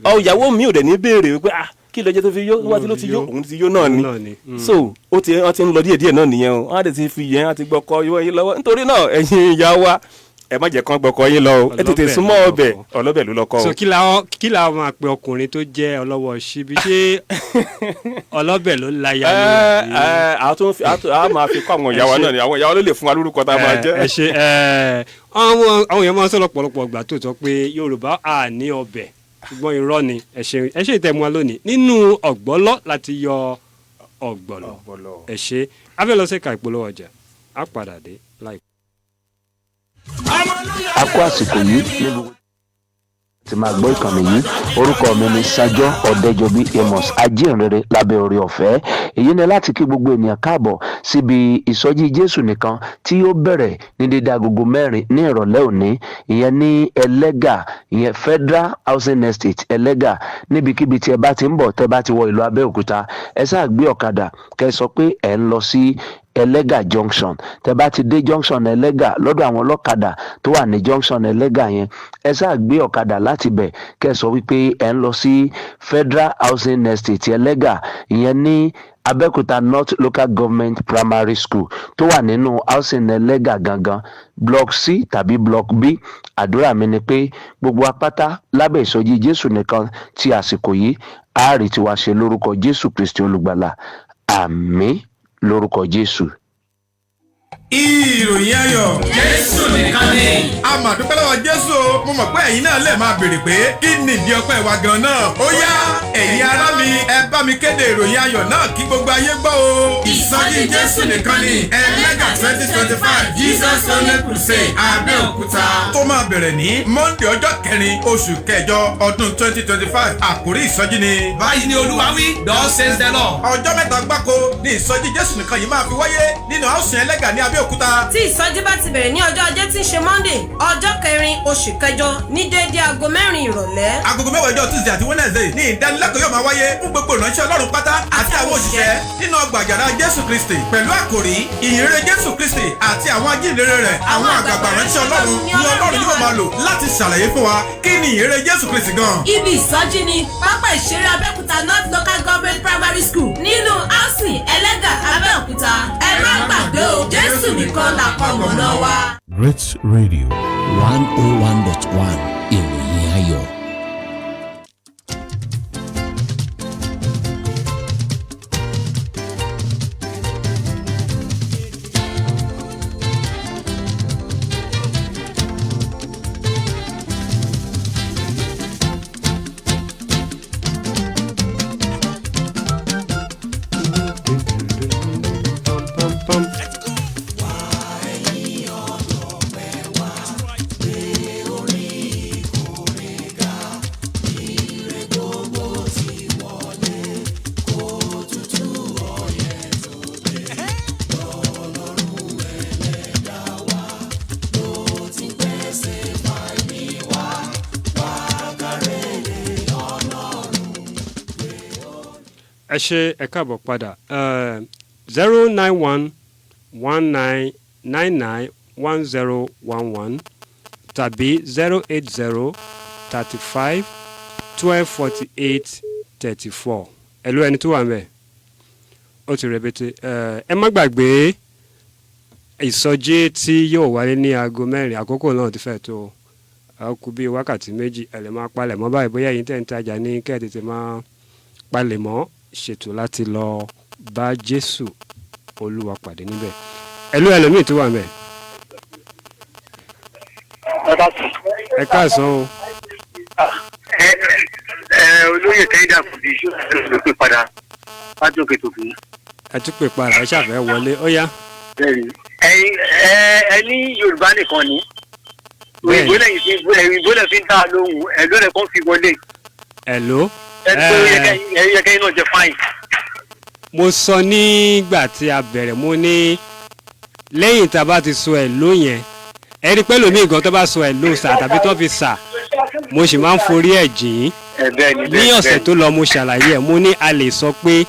ọ, ìyàwó mi ò dẹ̀ ní béèrè wípé, ah, kí ló jẹ́ tó fi yó? Wọ́n ti ló ti yó, òun ti yó náà ni. So ó ti wọ́n ti ń lọ díẹ̀ díẹ̀ náà nìyẹn o. Wọ́n á dẹ̀ ti fi yẹn, wọ́n ti gbọ́kọ yín lọ́wọ́. Nítorí náà, ẹ̀yin ìyá wa, ẹ má jẹ́ kán gbọ́kọ yín lọ o. Ẹ tètè súnmọ́ ọbẹ̀ ọlọ́bẹ̀ ló lọ́kọ o. So kí la máa pe ọkùnrin tó jẹ́ ọlọ́wọ́ síbi? Ṣé ọlọ́bẹ̀ ló láya ni? Ẹ ẹ, a máa fi kọ́ àwọn ìyá wa náà ni. Àwọn ìyá wa ló lè fún wa lórúkọ tá a máa jẹ́. Ẹ ṣe. Àwọn èèyàn máa ń sọ̀rọ̀ pọ̀lọpọ̀ ìgbà tó sọ pé Yorùbá à ní ọbẹ̀. Ṣùgbọ́n irọ́ ni. Ẹ ṣe, ẹ ṣe ìtẹ̀mú wa lónìí. Nínú ọ̀gbọ́lọ́ láti yọ ọ̀gbọ̀lọ̀. Ẹ ṣe abẹ́lọ́sẹ̀ka ìpolówó ọjà, á padà dé láìpẹ́. A kó àsìkò yìí ní gbogbo tí máa gbọ́ ìkànnì yìí. Orúkọ mi ni Sanjọ́ Ọ̀dẹ́jọbí Amos, ajínrere lábẹ́ orí ọ̀fẹ́. Èyí ni láti kí gbogbo ènìyàn káàbọ̀ síbi ìsọjí Jésù nìkan tí yóò bẹ̀rẹ̀ ní dédé agogo 4 ní ìrọ̀lẹ́ òní, ìyẹn ní Ẹlẹ́gà, ìyẹn Federal Housing Estate, Ẹlẹ́gà. Níbikíbi tí ẹ bá ti ń bọ̀, tẹ́ bá ti wọ ìlú Abẹ́òkúta, ẹ sáà gbé ọ̀kadà, kẹ́ ẹ sọ pé ẹ̀ ń lọ sí Ẹlẹ́gà junction. Tẹ́ bá ti dé junction Ẹlẹ́gà, lọ́dọ̀ àwọn ọlọ́kadà tó wà ní junction Ẹlẹ́gà yẹn, ẹ sáà gbé ọ̀kadà láti bẹ̀, kẹ́ ẹ sọ wípé ẹ̀ ń lọ sí Federal Housing Estate, Ẹlẹ́gà, ìyẹn ní Abẹ́òkúta North Local Government Primary School tó wà nínú housing Ẹlẹ́gà gangan, block C tàbí block B. Àdúrà mi ni pé gbogbo apáta lábẹ́ ìsọjí Jésù nìkan ti àsìkò yìí, ààrẹ tiwa ṣe lórúkọ Jésù Kristi olùgbàlà. Àmín lórúkọ Jésù. Ìròyìn ayọ̀. Jésù nìkan ni. A mà dúpẹ́ lọ́wọ́ Jésù o. Mo mọ̀ pé ẹ̀yin náà lè máa béèrè pé kí ni ìdí ọpẹ́ wa gan náà. Ó yá, ẹ̀yin ará mi, ẹ bá mi kéde ìròyìn ayọ̀ náà kí gbogbo ayé gbọ́ o. Ìsọjí Jésù nìkan ni Ẹlẹ́gà 2025 Jesus Only Crusade Abẹ́òkúta tó máa bẹ̀rẹ̀ ní Monday, ọjọ́ 4 oṣù kẹjọ ọdún 2025. Àkórí ìsọjí ni. Báyìí ni Olúwa wí, thus says the Lord. Ọjọ́ 3 gbáko ni ìsọjí Jésù nìkan yìí máa fi wáyé nínú housing Ẹlẹ́gà ní Abẹ́òkúta. Tí ìsọjí bá ti bẹ̀rẹ̀ ní ọjọ́ Ajé tí ń ṣe Monday, ọjọ́ 4 oṣù kẹjọ, ní déédéé aago 4 ìrọ̀lẹ́. Agogo 10 ọjọ́ Tuesday àti Wednesday ní ìdánilẹ́kọ̀ọ́ yóò máa wáyé fún gbogbo ìránṣẹ́ Ọlọ́run pátá àti àwọn òṣìṣẹ́ nínú ọgbà àjàrà Jésù Kristi pẹ̀lú àkòrí ìyìnrere Jésù Kristi àti àwọn ajínrere rẹ̀. Àwọn àgbààgbà ìránṣẹ́ Ọlọ́run ni Ọlọ́run yóò máa lò láti ṣàlàyé fún wa kí ni ìyìnrere Jésù Kristi gan. Ibi ìsọjí ni pápá ìṣeré Abẹ́òkúta North Local Government Primary School nínú housing Ẹlẹ́gà, Abẹ́òkúta. Ẹ má gbàgbé o, Jésù nìkan làkọmọ̀nà wa. Great Radio 101.1, ìròyìn ayọ̀. Ẹ ṣe, ẹ káàbọ̀ padà. 09119991011 tàbí 08035124834. Ẹ̀lú ẹni tó wà ń bẹ̀, ó ti rẹ̀bẹ̀tẹ̀. Ẹ má gbàgbé ìsọjí tí yóò wáyé ní aago 4. Àkókò náà ti fẹ́ tó, ó kù bíi wákàtí 2. Ẹ lè máa palẹ̀ mọ́ báyìí, bóyá ẹ̀yin tẹ̀ ń tajà ní kẹ́ ẹ̀ tètè máa palẹ̀ mọ́, ṣètò láti lọ bá Jésù Olúwa pàdé níbẹ̀. Ẹlú ẹlòmíì tó wà mẹ́. Ẹ káàsán o. Ẹ ẹ, olóyè kẹ́hìndà kò bí ló pè padà láti òkè tó fún. Ẹ tún pè padà, ẹ ṣàfẹ́ wọlé, ó yá. Bẹ́ẹ̀ni, ẹ̀yin ẹ ẹ ní Yorùbá nìkan ni òyìnbó lẹ́yìn fi, òyìnbó lẹ́ fi ń dá a lóhùn ẹ ló lẹ kàn fi wọlé. Ẹ̀ló. Ẹ tó yẹ kẹ́yìn náà jẹ fáìn. Mo sọ nígbà tí a bẹ̀rẹ̀, mo ní lẹ́yìn tá a bá ti sọ ẹ̀ ló yẹn, ẹ rí pẹ́ lómi ìgàn tó bá sọ ẹ̀ ló sà tàbí tó fi sà, mo sì máa ń forí ẹ̀ jìn. Ní ọ̀sẹ̀ tó lọ, mo ṣàlàyé ẹ̀, mo ní a lè sọ pé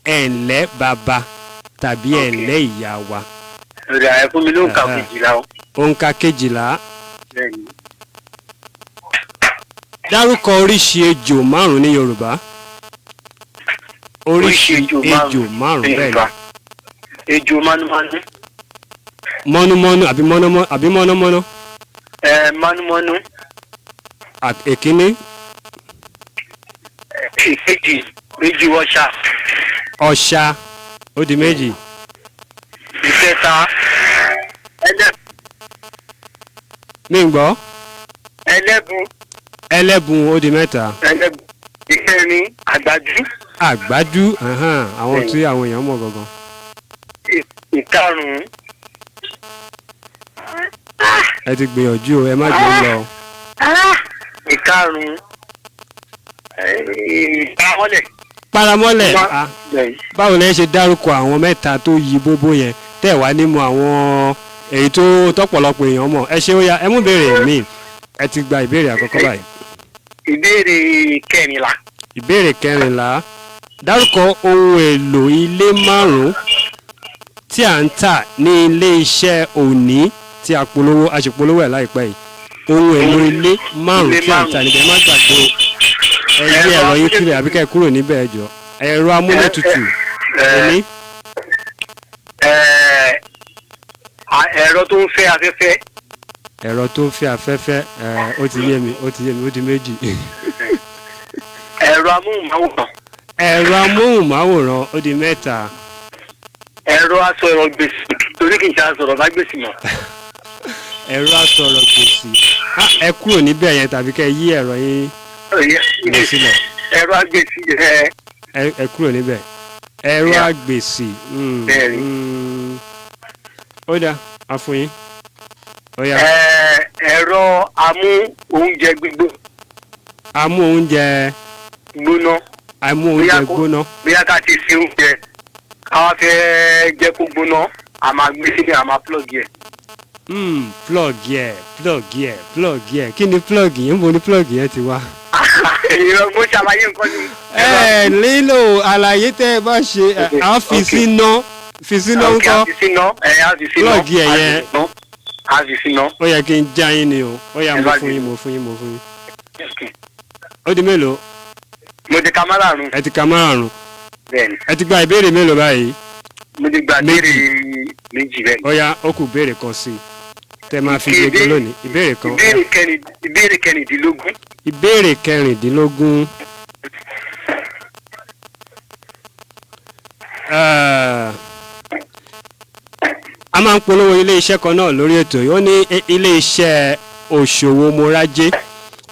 ẹ̀ ǹlẹ́ bàbá tàbí ẹ̀ ǹlẹ́ ìyá wa. Ẹ fún mi lóǹkà 12 o. Òǹkà 12. Dárúkọ oríṣi ejò 5 ní Yorùbá. Oríṣi ejò 5, bẹ́ẹ̀ ni. Ejò mánúmánú. Mọ́númọ́nú àbí mọ́nàmọ́ àbí mọ́nàmọ́ná? Ẹ, mánúmọ́nú. Èkíní. Ìkejì, ejò ọ̀ṣà. Ọ̀ṣà, ó di 2. Ìkẹta, ẹlẹ́. Mi ń gbọ́. Ẹlẹ́bù. Ẹlẹ́bùn, ó di mẹ́ta. Ẹlẹ́bùn. Ìkẹrin, àgbájú. Àgbájú, àwọn tí àwọn èèyàn mọ̀ gangan. Ìkarùn-ún. Ẹ ti gbìyànjú o, ẹ má jẹ́ lọ. Ìkarùn-ún, ìparamọ́lẹ̀. Paramọ́lẹ̀. Báwo lẹ ṣe dárúkọ àwọn mẹ́ta tó yí bóbó yẹn tẹ́ wá ní mọ àwọn èyí tó tọ́pọ̀lọpọ̀ èèyàn mọ̀? Ẹ ṣe, ó yá, ẹ mú ìbéèrè mi. Ẹ ti gba ìbéèrè àkọ́kọ́ báyìí. Ìbéèrè kẹrìnlá. Ìbéèrè kẹrìnlá: dárúkọ ohun èlò ilé márùn-ún tí à ń tà ní ilé iṣẹ́ òní tí a polówó, a sì polówó ẹ̀ láìpẹ́ yìí. Ohun èlò ilé márùn-ún tí à ń tà níbẹ̀. Ẹ má gbàgbé o, ẹ yí ẹ̀rọ yín sílẹ̀ àbí kẹ́ ẹ kúrò níbẹ̀. Ẹ jọ, ẹ̀rọ amúlétutù ẹni. Ẹ̀rọ tó ń fẹ́ afẹ́fẹ́. Ẹ̀rọ tó ń fẹ́ afẹ́fẹ́, ó ti yé mi, ó ti yé mi, ó di méjì. Ẹ̀rọ amóhùnmáwòrán. Ẹ̀rọ amóhùnmáwòrán, ó di mẹ́ta. Ẹ̀rọ asọ̀rọ̀ gbèsè, torí kì í ṣe asọ̀rọ̀ bá gbèsè mọ́. Ẹ̀rọ asọ̀rọ̀ gbèsè. Ẹ kúrò níbẹ̀ yẹn tàbí kẹ́ yí ẹ̀rọ yín lọ sílẹ̀. Ẹ̀rọ agbèsì. Ẹ kúrò níbẹ̀. Ẹ̀rọ agbèsì. Ó dáa, a fún yín. Ó yá. Ẹ̀rọ amú oúnjẹ gbígbó. Amú oúnjẹ gbóná. Amú oúnjẹ gbóná. Bóyá ká ti ṣe oúnjẹ, káwá fẹ́ jẹ́ kó gbóná, a máa gbé sílẹ̀, a máa plug yẹ. Plug yẹ, plug yẹ, plug yẹ. Kí ni plug yẹn? Ń bo ni plug yẹn ti wá? Ìrọ̀, mo ṣàlàyé nǹkan ni. Ẹ nílò àlàyé tẹ́ ẹ bá ṣe. À fi síná, fi síná ńkọ́? Plug yẹ yẹn. A fi síná. Ó yẹ kí n já yín ni o. Ó yá, mo fún yín, mo fún yín, mo fún yín. Ó di mélòó? Mo ti ka márààrún. Ẹ ti ka márààrún. Bẹ́ẹ̀ni. Ẹ ti gba ìbéèrè mélòó báyìí? Mo ti gba ìbéèrè méjì bẹ́ẹ̀. Ó yá, ó kù béèrè kan sí i tẹ máa fi yege lónìí. Ìbéèrè kan. Ìbéèrè kẹrìndínlógún. Ìbéèrè kẹrìndínlógún. A máa ń polówó ilé iṣẹ́ kan náà lórí ètò yìí. Ó ní ilé iṣẹ́ òṣòwò Morajé.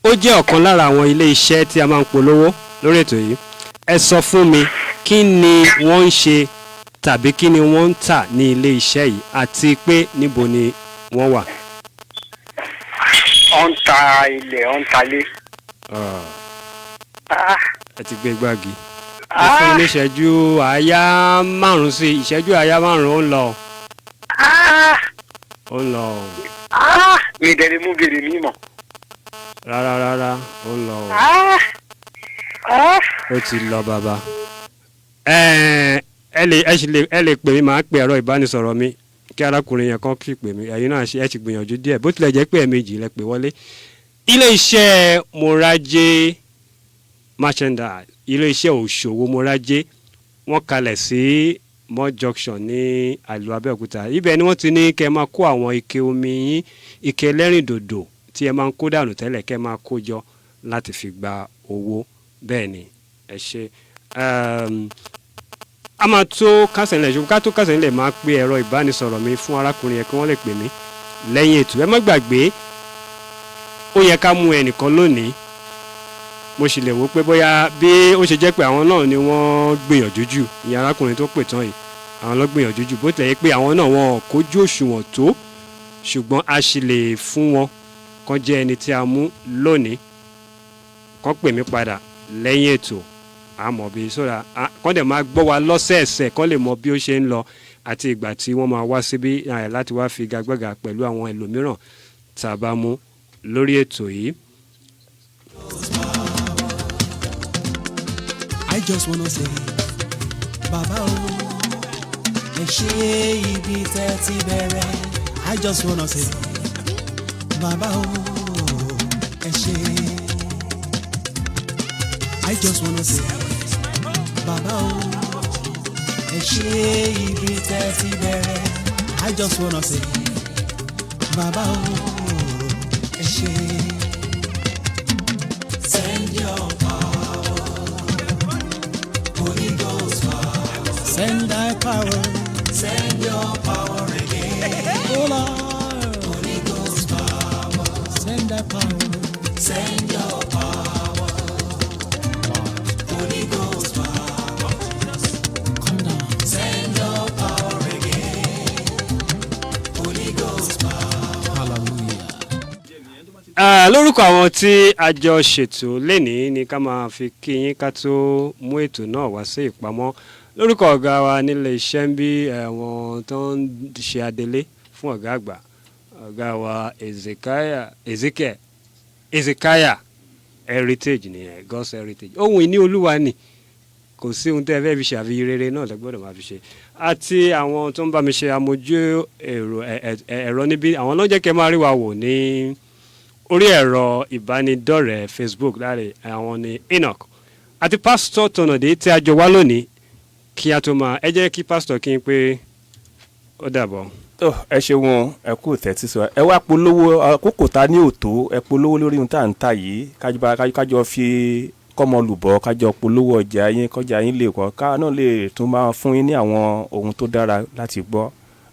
Ó jẹ́ ọ̀kan lára àwọn ilé iṣẹ́ tí a máa ń polówó lórí ètò yìí. Ẹ sọ fún mi, kí ni wọ́n ń ṣe tàbí kí ni wọ́n ń tà ní ilé iṣẹ́ yìí, àti pé níbo ni wọ́n wà? Ó ń ta ilẹ̀, ó ń ta ilé. Ẹ ti gbé gbági. Ẹ fún ní ìṣẹ́jú àáyá 5 sí ìṣẹ́jú àáyá 5. Ó ń lọ. Ó ń lọ. Mi dẹ̀ mú bèrè mi mọ̀. Rárá rárá, ó ń lọ. Ó ti lọ bàbá. Ẹ lè ẹ lè pè mí, màá pe ẹ̀rọ ìbánisọ̀rọ̀ mi kí arákùnrin yẹn kan kí pè mí. Ẹ̀yin náà ẹ ti gbìyànjú díẹ̀, bó tilẹ̀ jẹ́ pé ẹ̀ẹ̀mejì lẹ pè wọlé. Ilé-iṣẹ́ Morajé Merchandise, ilé-iṣẹ́ òṣòwò Morajé, wọ́n kalẹ̀ sí Mọ́ Junction ní àlù Abẹ́òkúta. Ibẹ̀ ni wọ́n ti ní kẹ́ ẹ máa kó àwọn ike omi yín, ike ẹlẹ́rìndòdò tí ẹ máa ń kó dànù tẹ́lẹ̀, kẹ́ ẹ máa kó jọ láti fi gba owó. Bẹ́ẹ̀ ni, ẹ ṣe. A máa tó kásẹ̀ nílẹ̀, ṣùgbọ́n ká tó kásẹ̀ nílẹ̀, máa pe ẹ̀rọ ìbánisọ̀rọ̀ mi fún arákùnrin yẹn kí wọ́n lè pè mí lẹ́yìn ètò. Ẹ má gbàgbé, ó yẹ ká mú ẹnìkan lónìí. Mo sì lè wò pé bóyá bí ó ṣe jẹ́ pé àwọn náà ni wọ́n gbìyànjú jù, ìyẹn arákùnrin tó pè tán yìí, àwọn ló gbìyànjú jù, bó tilẹ̀ yẹ pé àwọn náà wọn kójú òṣùwọ̀n tó, ṣùgbọ́n a sì lè fún wọn kán jẹ́ ẹni tí a mú lónìí. Kán pè mí padà lẹ́yìn ètò, àmọ́ bí sóra kán dẹ̀ máa gbọ́ wa lọ́sẹ̀ẹ̀sẹ̀, kán lè mọ bí ó ṣe ń lọ àti ìgbà tí wọ́n máa wá síbí láti wá fi gagbága pẹ̀lú àwọn ẹlòmíràn tá a bá mú lórí ètò yìí. I just wanna say, Baba o, ẹ ṣe ibi tẹ́ ti bẹ̀rẹ̀. I just wanna say, Baba o, ẹ ṣe. I just wanna say, Baba o, ẹ ṣe ibi tẹ́ ti bẹ̀rẹ̀. I just wanna say, Baba o, ẹ ṣe. Send your power, Holy Ghost power. Send thy power, send your power again. Oh Lord, Holy Ghost power. Send thy power, send your power. Lórúkọ àwọn tí a jọ ṣètò lénìí ni ká máa fi kí yín ká tó mú ètò náà wá sí ìpamọ́. Lórúkọ ọ̀gá wa nílé iṣẹ́ ń bí, àwọn tó ń ṣe adelé fún ọ̀gá àgbà, ọ̀gá wa Ezekiah, Ezekiel, Ezekiah Heritage nìyẹn, God's Heritage, ohun ìní Olúwa ni. Kò sí ohun tẹ́ ẹ fẹ́ fi ṣàfihàn rere náà lẹ gbọ́dọ̀ máa fi ṣe. Àti àwọn tó ń bá mi ṣe amójú èrò ẹ̀rọ níbí, àwọn ló ń jẹ́ kẹ́ máa rí wa wò ní orí ẹ̀rọ ìbánidọ́rẹ̀ẹ́ Facebook láre, àwọn ni Enoch àti Pásítọ̀ Tọ̀nàdé tí a jọ wá lónìí. Kí a tó máa, ẹ jẹ́ kí pásítọ̀ kí n pé ó dàbọ̀. Tó, ẹ ṣeun, ẹ kú tẹ́tí sọ. Ẹ wá polówó àkókò ta ní òtó. Ẹ polówó lórí ohun tá à ń ta yìí, kájọ fi kọ́mọ lùbọ́, kájọ polówó ọjà yín, kọjá yín lè kọ́, ká náà lè tún máa fún yín ní àwọn ohun tó dára láti gbọ́.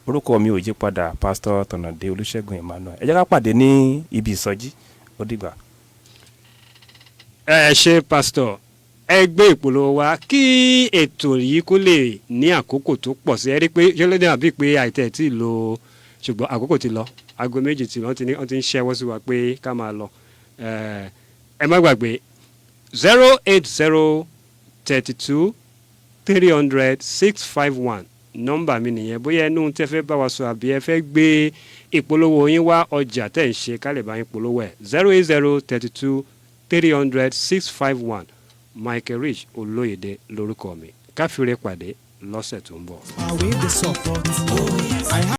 Orúkọ mi ò yí padà, Pásítọ̀ Tọ̀nàdé Olúṣẹ́gun Emmanuel. Ẹ jẹ́ ká pàdé ní ibi ìsọjí. Ó dìgbà. Ẹ ṣe, pásítọ̀. Ẹ gbé ìpolówó wa kí ètò yìí kó lè ní àkókò tó pọ̀ sí. Ẹ rí i pé ṣọlẹ́dẹ̀ àbí pé àìtẹ́ tí ì lo, ṣùgbọ́n àkókò ti lọ, aago 2 ti lọ, wọ́n ti ní wọ́n ti ń ṣẹ́wọ́ sí wa pé ká máa lọ. Ẹ má gbàgbé 08032300651, nọ́mbà mi nìyẹn. Bóyá ẹnu tẹ́ fẹ́ bá wa sọ àbí ẹ fẹ́ gbé ìpolówó yín wá, ọjà tẹ́ ń ṣe, ká lè bá yín polówó ẹ̀, 08032300651. Michael Rich Olóyèdè lórúkọ mi. Káfíńrẹ́ pàdé lọ́sẹ̀ tó ń bọ̀. I will the support. I have